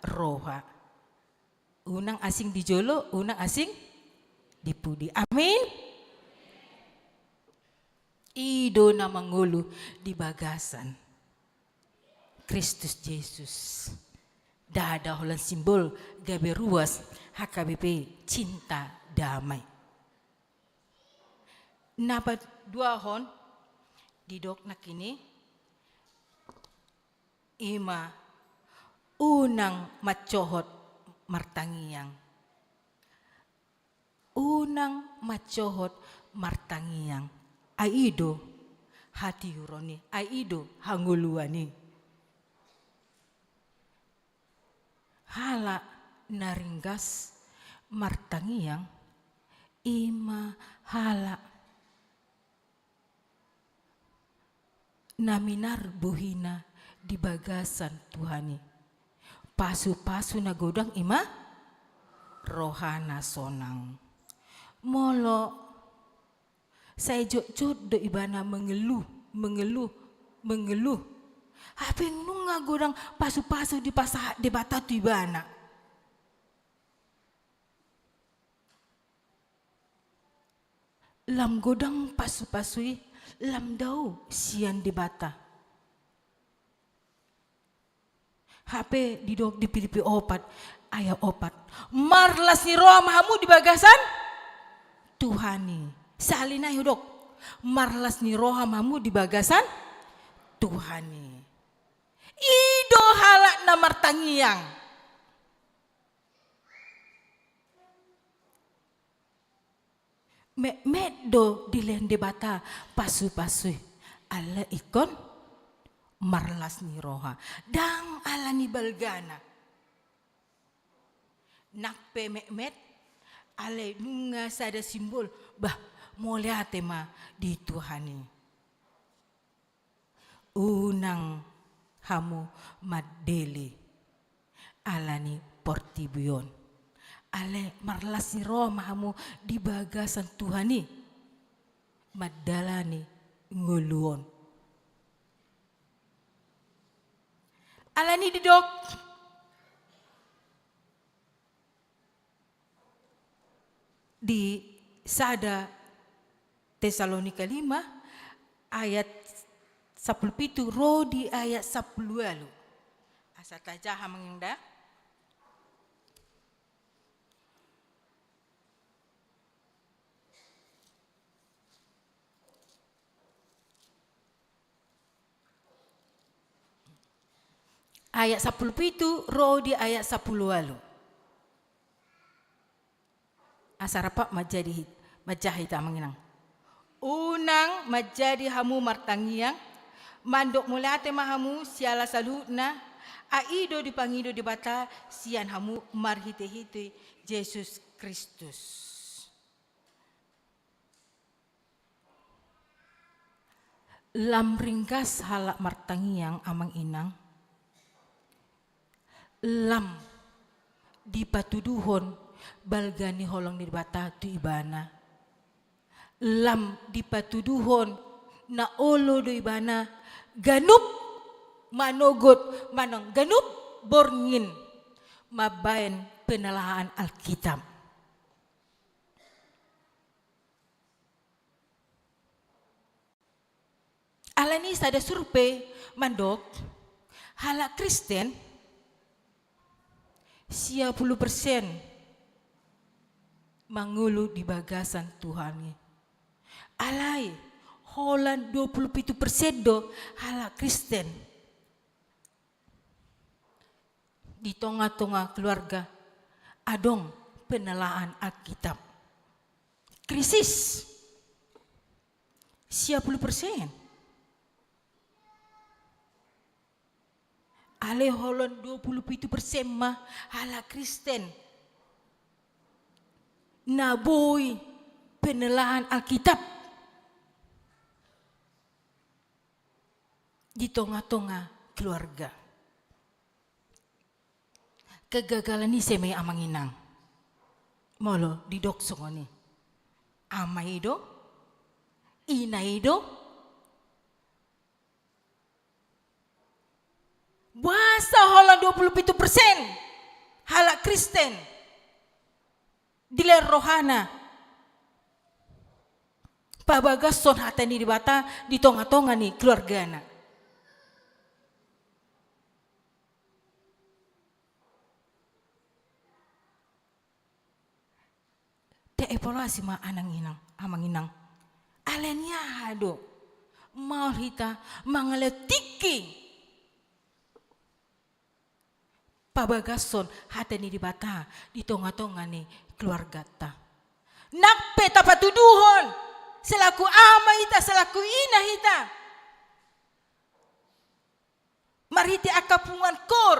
roha. Unang asing di jolo, unang asing di pudi. Amin. I do na mangolu di bagasan Kristus Jesus. Ndada holan simbol gabe ruas H K B P Cinta Damai. Na paduahon didok nangkin i, i ma unang mansohot martangiang. Unang mansohot martangiang. Ai i do hatiuron i, ai i do hangoluan i. Halak na ringgas martangiang, i ma halak na minar bohina di bagasan Tuhan i. Pasupasu na godang i ma rohana sonang. Molo sai jotjot do ibana mengeluh, mengeluh, mengeluh, hape nunga godang pasupasu dipasahat Debata tu ibana. Lam godang pasupasu i, lam dao sian Debata. Hape didok di Pilipi opat ayat opat, marlas ni roha ma hamu di bagasan Tuhan i. Sahali nai hudok, marlas ni roha ma hamu di bagasan Tuhan i. I do halak na martangiang. Metmet do dilehon Debata pasupasu i, alai ingkon marlas ni roha, ndang ala ni balgana. Nang pe metmet, alai nunga sada simbol, bah, mauliate ma di Tuhan i. Unang hamu mandele ala ni portibi on. Alai marlas ni roha ma hamu di bagasan Tuhan i mandalani ngolu on. Ala ni didok di sada Tesalonika lima ayat sampulu pitu ro di ayat sampulu ualu. Asa tajaha ma nang da. Ayat sampulu pitu ro di ayat sampulu ualu. Asa rap manjadi hit-, manjaha hita, amang inang. Unang manjadi hamu martangiang, mandok mauliate ma hamu siala saluhutna, ai i do dipangido Debata sian hamu marhitehite Jesus Kristus. Lam ringgas halak martangiang, amang inang. Lam dipatuduhon balga ni holong ni Debata tu ibana. Lam dipatuduhon na olo do ibana ganup manogot manang ganup borngin mambaen penelaahan Alkitab. Alani sada survei mandok, halak Kristen sia pulu persen mangolu di bagasan Tuhan i. Alai holan dua pulu pitu persen do halak Kristen di tonga-tonga keluarga adong penelaahan Alkitab. Krisis. Sia pulu persen. Alai holan dua pulu pitu persen ma halak Kristen na boi penelaahan Alkitab di tonga-tonga keluarga. Kegagalan i ise ma i, amang inang? Molo didok songon i, ama i do, ina i do? Boasa holan dua pulu pitu persen halak Kristen dilehon rohana pabagashon hata ni Debata di tonga-tonga ni keluargana? Taevaluasi ma, amang inang, amang inang. Alani aha do maol hita mangalehon tingki pabagashon hata ni Debata di tonga-tonga ni keluargata? Nang pe tapatuduhon selaku ama hita, selaku ina hita, marhite angka punguan KOR.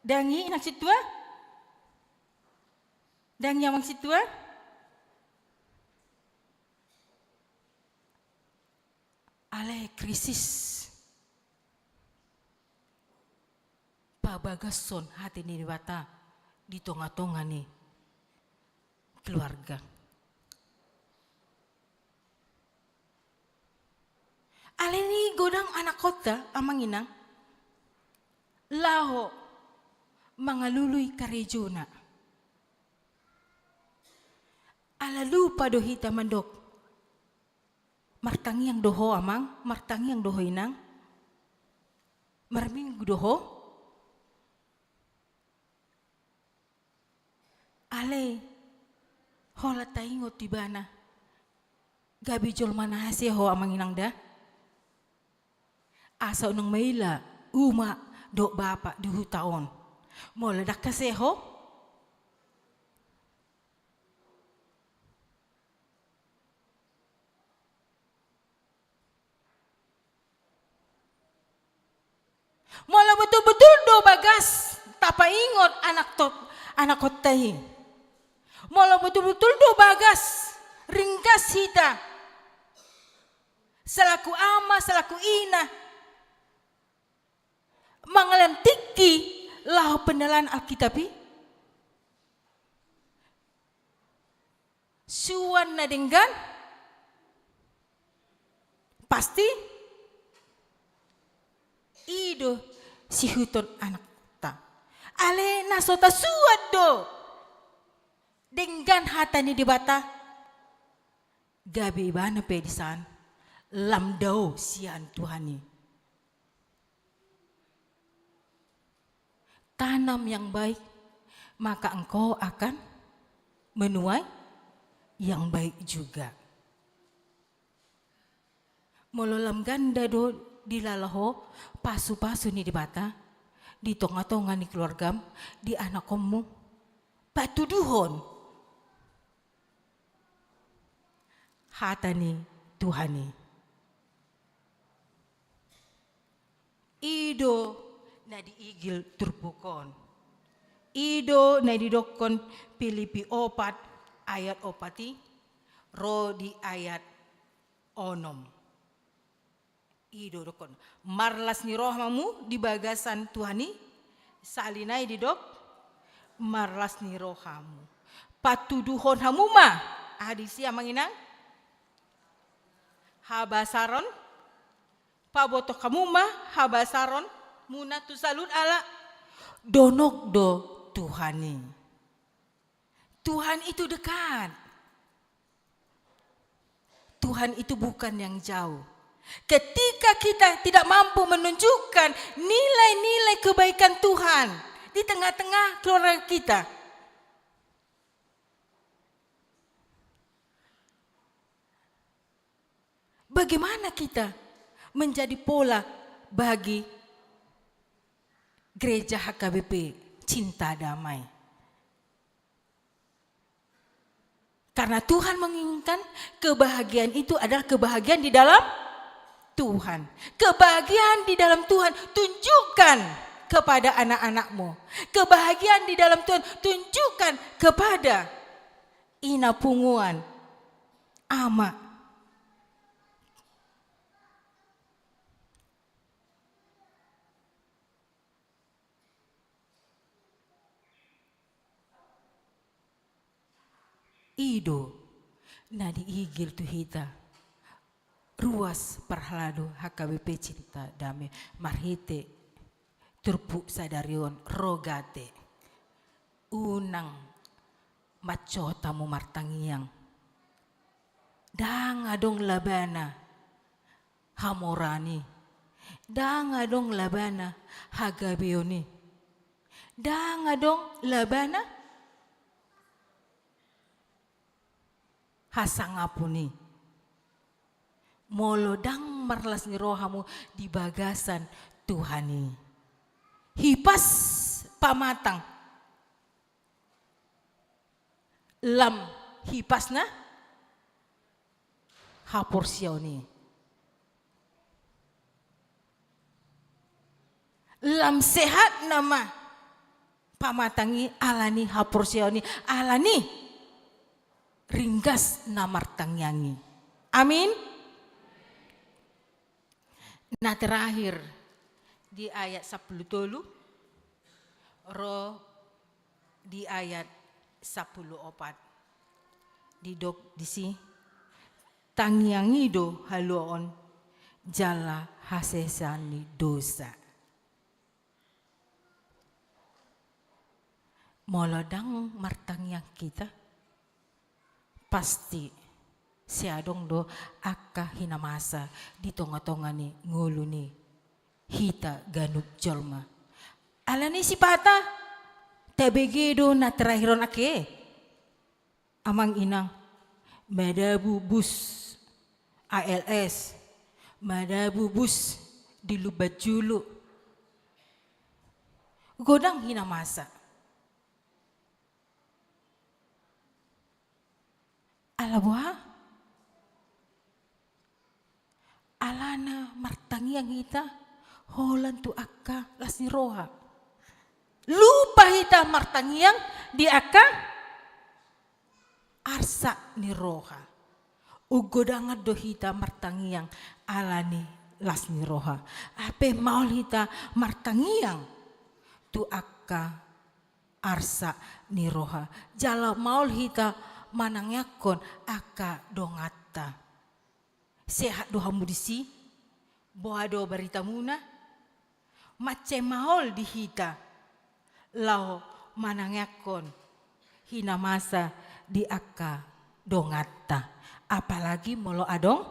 Dang i, inang sintua? Dang i, amang sintua? Alai krisis pabagashon hata ni Debata di tonga-tonga ni keluarga. Alani i godang anakhonta, amang inang, laho mangalului karejona. Ala lupa do hita mandok, martangiang do ho, amang, martangiang do ho, inang, marminggu do ho. Alai holan taingot ibana gabe jolma na ase ho, amang inang, da. Asa unang maila uma dohot bapa di huta on molo ndang ase ho. Molo botul-botul do bagas tapaingot anak tot-, anakhonta i, molo botul-botul do bagas ringgas hita selaku ama, selaku ina, mangalehon tingki laho penelaahan Alkitab i, suan na denggan, pasti i do sihuthon anakta. Alai na so tasuan do denggan hata ni Debata, gabe ibana pe disan lam dao sian Tuhan i. Tanam yang baik, maka engkau akan menuai yang baik juga. Molo lam ganda do dilala ho pasu-pasu ni Debata di tonga-tonga ni keluargam, di anakhonmu, patuduhon hata ni Tuhan i. I do na diigil turpuk on. I do na didokkon Pilipi opat ayat opat i, ro di ayat onom. I do dokkon, marlas ni roha ma hamu di bagasan Tuhan i, sali nai didok, marlas ni roha hamu. Patuduhon hamu ma, aha disi amang inang? Habasaron, pabotohon hamu ma habasaron muna tu saluhut ala donok do Tuhan i. Tuhan itu dekat. Tuhan itu bukan yang jauh. Ketika kita tidak mampu menunjukkan nilai-nilai kebaikan Tuhan di tengah-tengah keluarga kita, bagaimana kita menjadi pola bagi gereja H K B P Cinta Damai? Karena Tuhan menginginkan kebahagiaan itu adalah kebahagiaan di dalam Tuhan. Kebahagiaan di dalam Tuhan tunjukkan kepada anak-anakmu. Kebahagiaan di dalam Tuhan tunjukkan kepada ina punguan, ama. I do na diigil tu hita ruas parhalado H K B P Cinta Damai marhite turpuk sadari on, Rogate. Unang mancohot hamu martangiang. Ndang adong labana hamoraon i. Ndang adong labana hagabeon i. Ndang adong labana hasangapon i. Molo ndang marlas ni roha hamu di bagasan Tuhan i. Hipas pamatang. Lam hipasna haporseaon i. Lam sehat nama pamatang i ala ni haporseaon i, ala ni ringgas na martangiang i. Amin. Na terakhir di ayat sampulu tolu ro di ayat sampulu opat. Didok disi, tangiang i do haluaon jala hasesaan ni dosa. Molo ndang martangiang hita, pasti sai adong do angka hinamasa di tonga-tonga ni ngolu ni hita ganup jolma. Ala ni sipata, tabege do na terakhir on ake. Amang inang, madabu bus A L S, madabu bus di Lumban Julu. Godang hinamasa. Ala boha? Alana martangiang hita holan tu angka las ni roha. Lupa hita martangiang di angka arsak ni roha. Unggodangan do hita martangiang ala ni las ni roha. Hape maol hita martangiang tu angka arsak ni roha. Jala maol hita manangiangkon angka donganta. Sehat do hamu disi? Boha do baritamuna? Mansai maol di hita laho manangiangkon hinamasa di angka donganta. Apalagi molo adong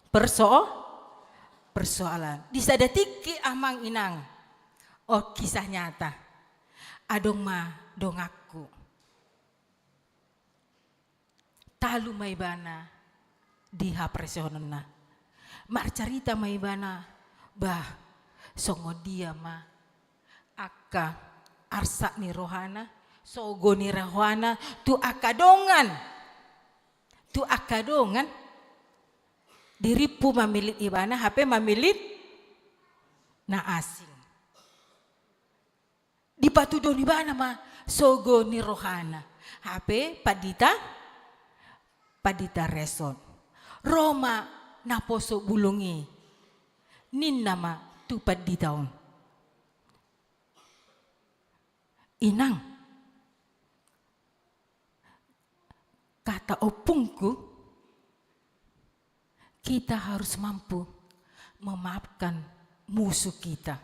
perso-, persoalan. Di sada tingki amang inang, on kisah nyata. Adong ma donganku. Talu ma ibana di haporseaonna. Marcarita ma ibana, bah, songon dia ma angka arsak ni rohana, Sogo ni rohana tu angka dongan. Tu angka dongan. Dirimpu mamillit ibana, hape mamillit na asing. Dipatuduhon ibana ma sogo ni rohana. Hape pandita, pandita Reson. Ro ma naposo bulung i. Ninna ma tu pandita on. Inang, kata ompungku, kita harus mampu memaafkan musuh kita.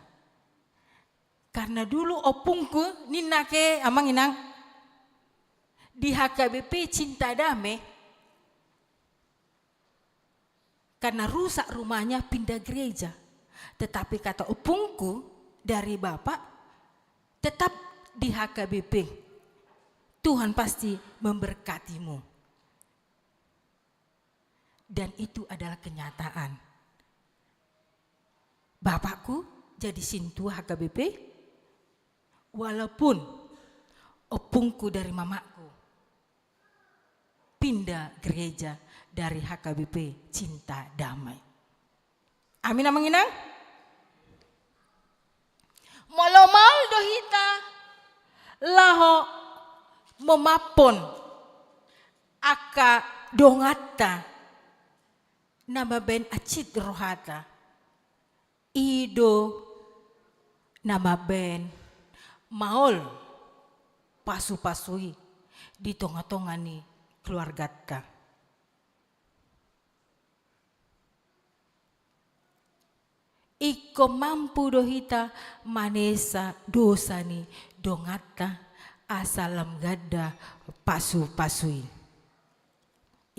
Karena dulu ompungku, ninna ke, Amang Inang, di H K B P Cinta Damai, karena rusak rumahnya, pindah gereja. Tetapi kata ompungku dari Bapak, tetap di H K B P. Tuhan pasti memberkatimu. Dan itu adalah kenyataan. Bapakku jadi sintua H K B P, walaupun ompungku dari mamakku pindah gereja dari H K B P Cinta Damai. Amin, Amang Inang? Molo maol do hita laho mamaaphon angka donganta na mambahen hansit rohanta, i do na mambahen maol pasu-pasu i di tonga-tonga ni keluarganta. Ingkon mampu do hita manesa dosa ni donganta asa lam ganda pasu-pasu i.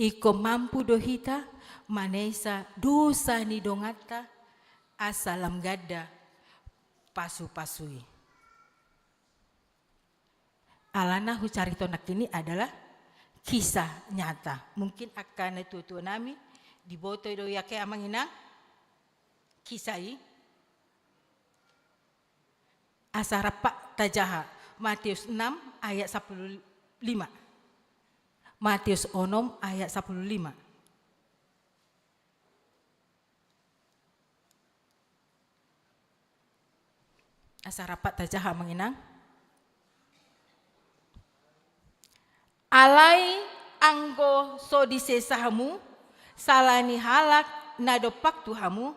Ingkon mampu do hita manesa dosa ni donganta asa lam ganda pasu-pasu i. Alana hucarito nangkin i adalah kisah nyata. Mungkin angka na tua-tua nami diboto do i, ake Amang Inang, kisah i. Asa rap tajaha Matius enam ayat sampulu lima. Matius onom ayat sampulu lima. Asa rap tajaha, Amang Inang. Alai anggo so disesa hamu sala ni halak na dompak tu hamu,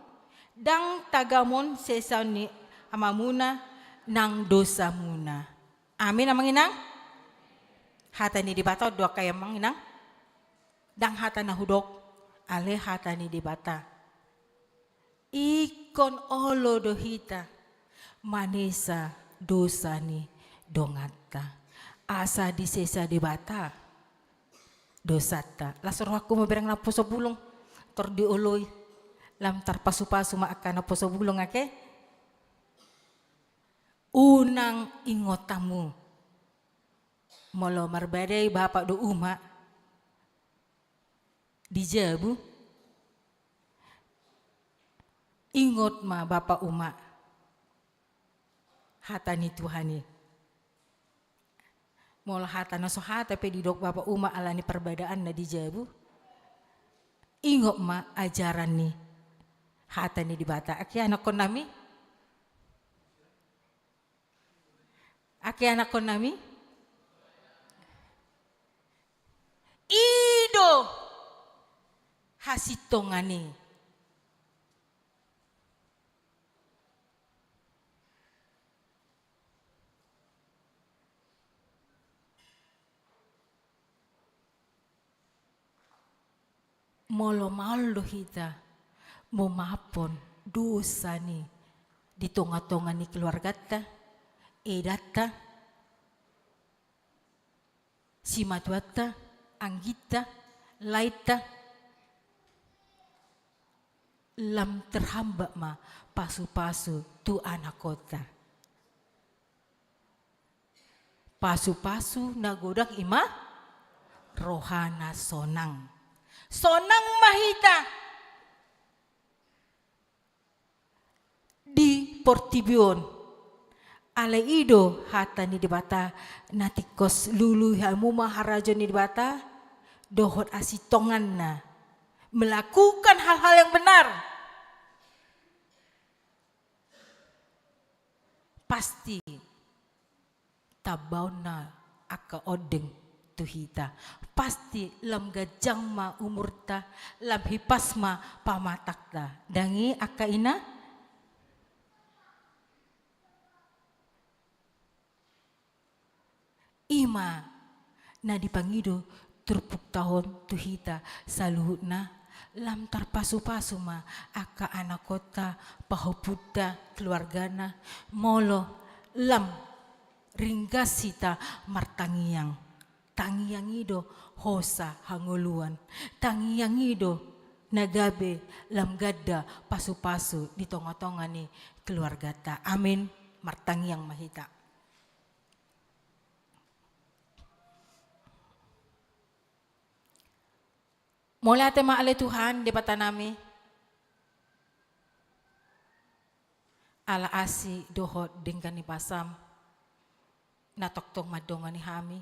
ndang tagamon sesa ni Amamuna nang dosamuna. Amin, Amang Inang. Hata ni Debata on do angka i, Amang Inang. Ndang hata na hudok, alai hata ni Debata. Ingkon olo do hita manesa dosa ni donganta, asa disesa Debata dosanta. Las rohangku mambereng naposo bulung, tor dioloi, lam tarpasu-pasu ma angka naposo bulung, ake. Unang ingot hamu molo marbadai bapa dohot uma di jabu, ingot ma bapa uma hata ni Tuhan i. Molo hata na so hata pe didok bapa uma ala ni parbadaanna di jabu, ingot ma ajaran ni hata ni Debata. Ake anakkon nami. Ake anakkon nami. I do hasintongan i. Molo maol do hita mamaaphon dosa ni di tonga-tonga ni keluarganta, edanta, simatuanta, angginta, laenta, lam terhambat ma pasu-pasu tu anakkonta. Pasu-pasu na godang i ma rohana sonang. Sonang ma hita di portibi on. Alai i do hata ni Debata, na tingkos lului hamu ma harajaon ni Debata, dohot hasintonganna, melakukan hal-hal yang benar. Pasti tambaonna angka ondeng tu hita. Pasti lam ganjang ma umurta, lam hipas ma pamatangta. Dang i angka ina? I ma na dipangido turpukta on tu hita saluhutna, lam tarpasupasu ma angka anakhonta, pahompunta, keluargana, molo lam ringgas hita martangiang. Tangiang i do hosa hangoluan. Tangiang i do na gabe lam ganda pasupasu di tongatonga ni keluargata. Amin. Martangiang ma hita. Mauliate ma ale Tuhan Debatanami, ala asi dohot denggan ni basaM na tongtong mandongani hami.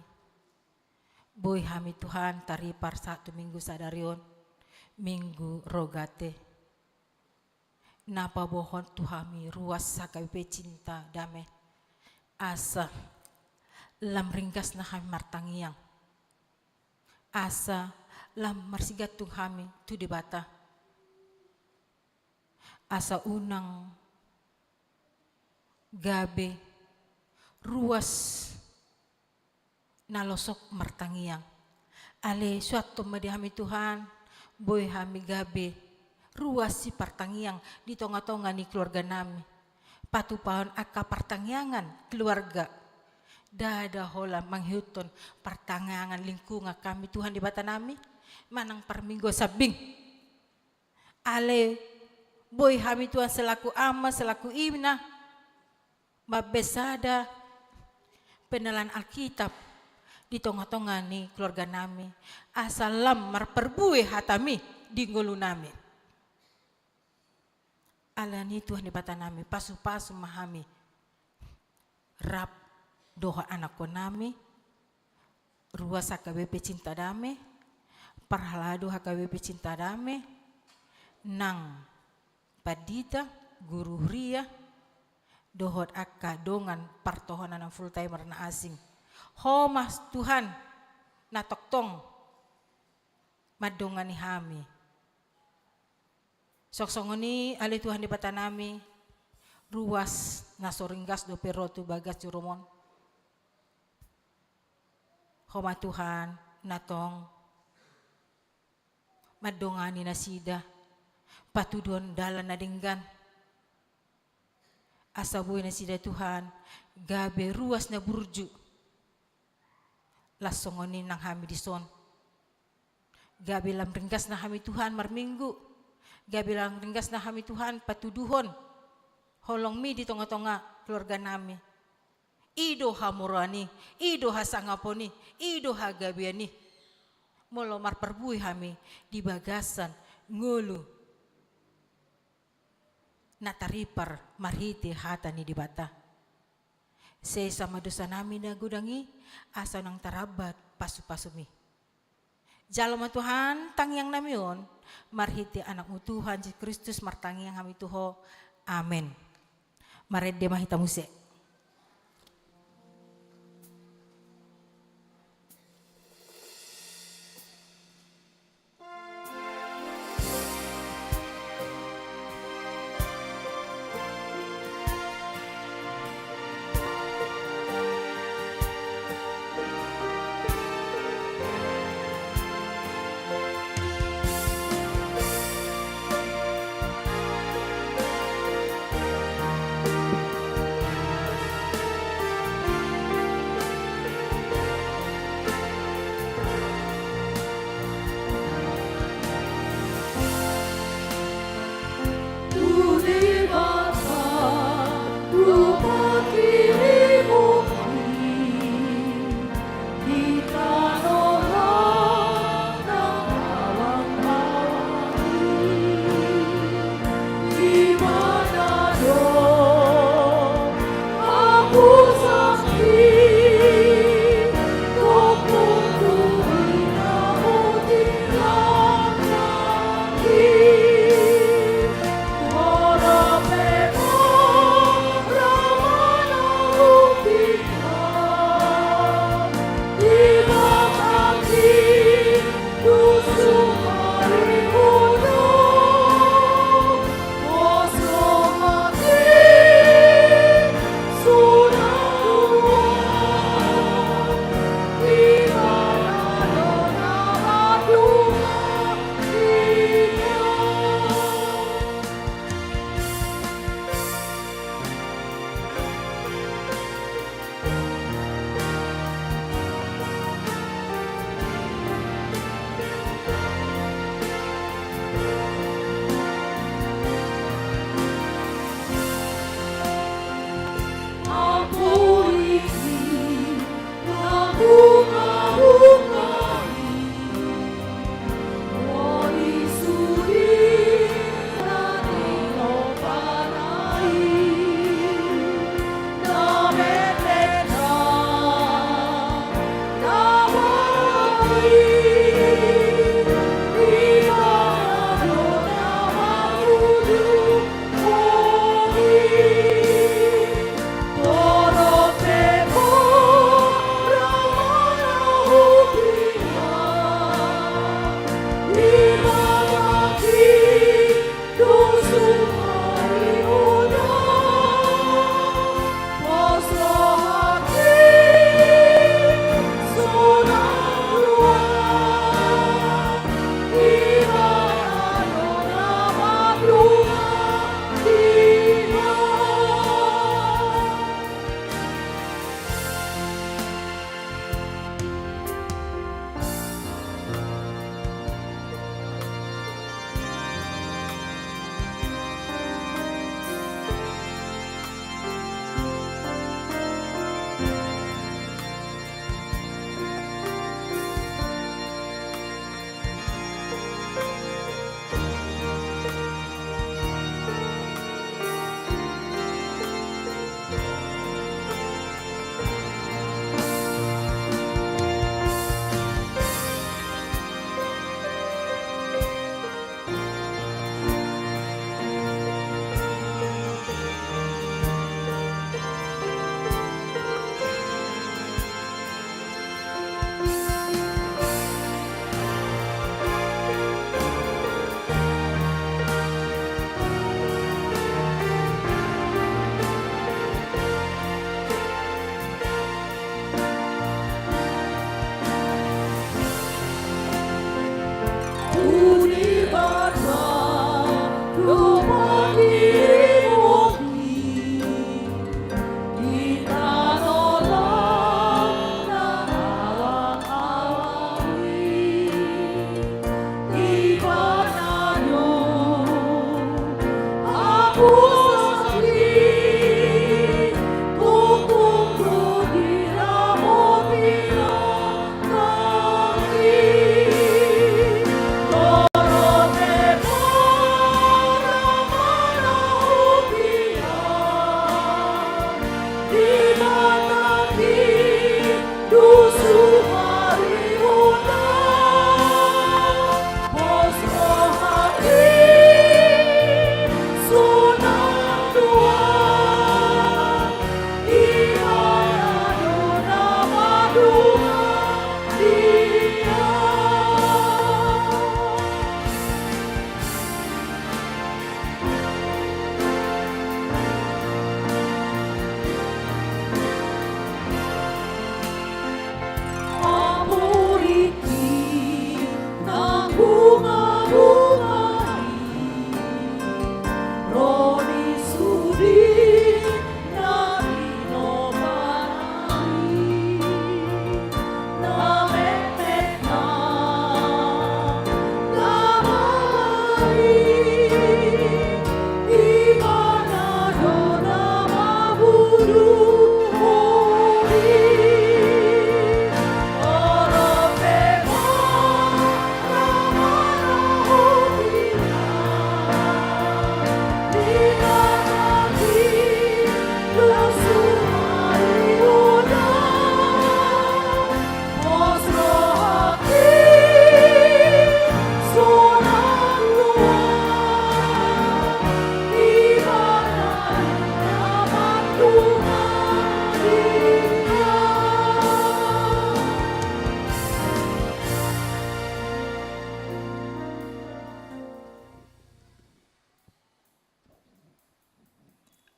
Boi hami Tuhan taripar sahat tu Minggu sadari on, Minggu Rogate. Na paboahon tu hami ruas H K B P Cinta Dame, asa lam ringgasna hami martangiang, asa lam marsigantung hami tu Debata, asa unang gabe ruas na losok martangiang. Ale suanhon ma di hami Tuhan, boi hami gabe ruas sipartangiang di tongatonga ni keluarganami. Patupahon angka partangiangan keluarga. Ndada holan mangihuthon partangiangan lingkungan hami Tuhan Debatanami, manang parmingguan sambing. Ale boi hami Tuhan selaku ama, selaku ina, mambaen sada penillaan Alkitab di tongatonga ni keluarganami, asa lam marparbue hataMi di ngolunami. Alani Tuhan Debatanami, pasupasu ma hami rap dohot anakhonnami, ruas H K B P Cinta Dame, parhalado H K B P Cinta Dame, nang pandita, guru huria, dohot angka dongan partohonan na full timer na asing. Ho ma Tuhan na tongtong mandongani hami. Songon i ale Tuhan Debatanami, ruas na so ringgas dope ro tu bagas jurumon. Ho ma Tuhan na tong mandongani nasida, patuduhon dalan na denggan. Asa boi nasida Tuhan gabe ruas na burju. Laos songon i nang hami dison. Gabe lam ringgasna hami Tuhan marminggu. Gabe lam ringgasna hami Tuhan patuduhon holongMi di tongatonga keluarganami. I do hamoraon i, i do hasangapon i, i do hagabean i. Molo marparbue hami di bagasan ngolu na taripar marhite hata ni Debata. Sesa ma dosanami na godang i, asa unang tarambat pasupasuMi. Jalo ma Tuhan tangiangnami on, marhite AnakMu Tuhan Jesus Kristus martangiang hami tu Ho. Amen. Marende ma hita muse.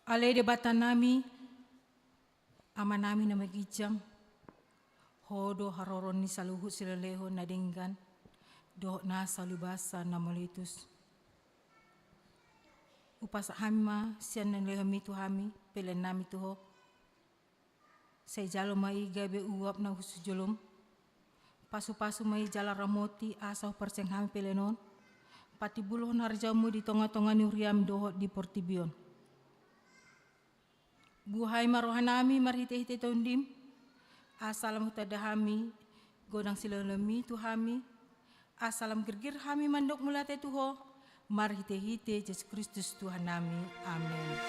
Ale Debata nami, Ama nami na marginjang, Ho do haroro ni saluhut silehonlehon na denggan dohot nasa ulibasa na mauliutus. Hupasahat hami ma sian na nilehonmi tu hami, pelean nami tu Ho. Sai jalo ma i gabe uap na husujolom. Pasupasu ma i jala ramoti asa huparsing hami pelean on. Patimbulhon harajaonmu di tongatonga ni huriam dohot di portibi on. Buhai ma rohanami marhitehite Tondim, asa lam hutanda hami godang silehonlehonmi tu hami, asa lam girgir hami mandok mauliate tu Ho, marhitehite Jesus Kristus Tuhannami. Amen.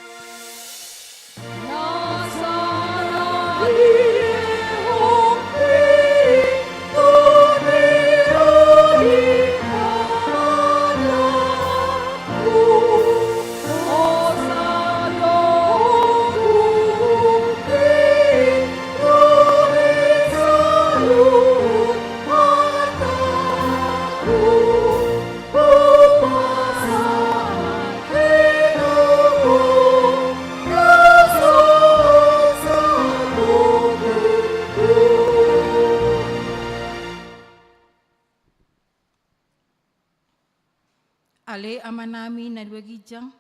Ale Ama nami na di banua ginjang,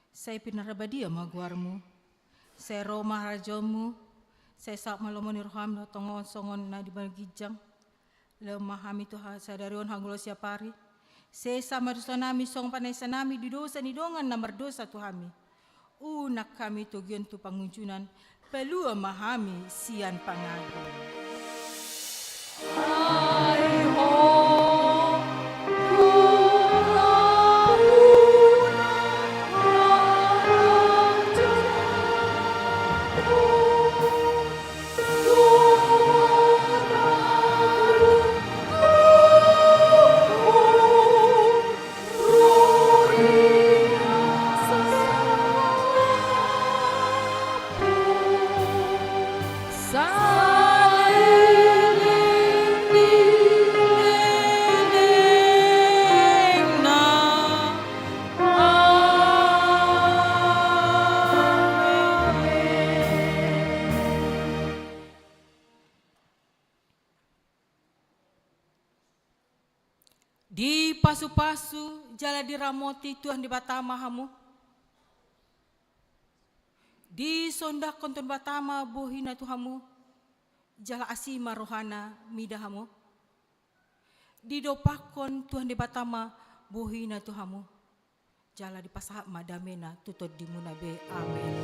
sai pinarbadia ma goarmu, sai ro ma harajaonmu, sai saut ma lomo ni roham dohot tonga on songon na di banua ginjang. Lehon ma hami tu ha-, sadari on hangoluan siapari. Sesa ma dosanami songon panesanami di dosa ni dongan na mardosa tu hami. Unang hami togion tu pangunjunan, palua ma hami sian pangago. Ai Ho, Dipasupasu jala diramoti Tuhan Debata ma hamu. Disondangkon Tuhan Debata ma bohina tu hamu, jala asi ma rohana mida hamu. Didompakkon Tuhan Debata ma bohina tu hamu, jala dipasahat ma damena tu tondimuna be. Amen.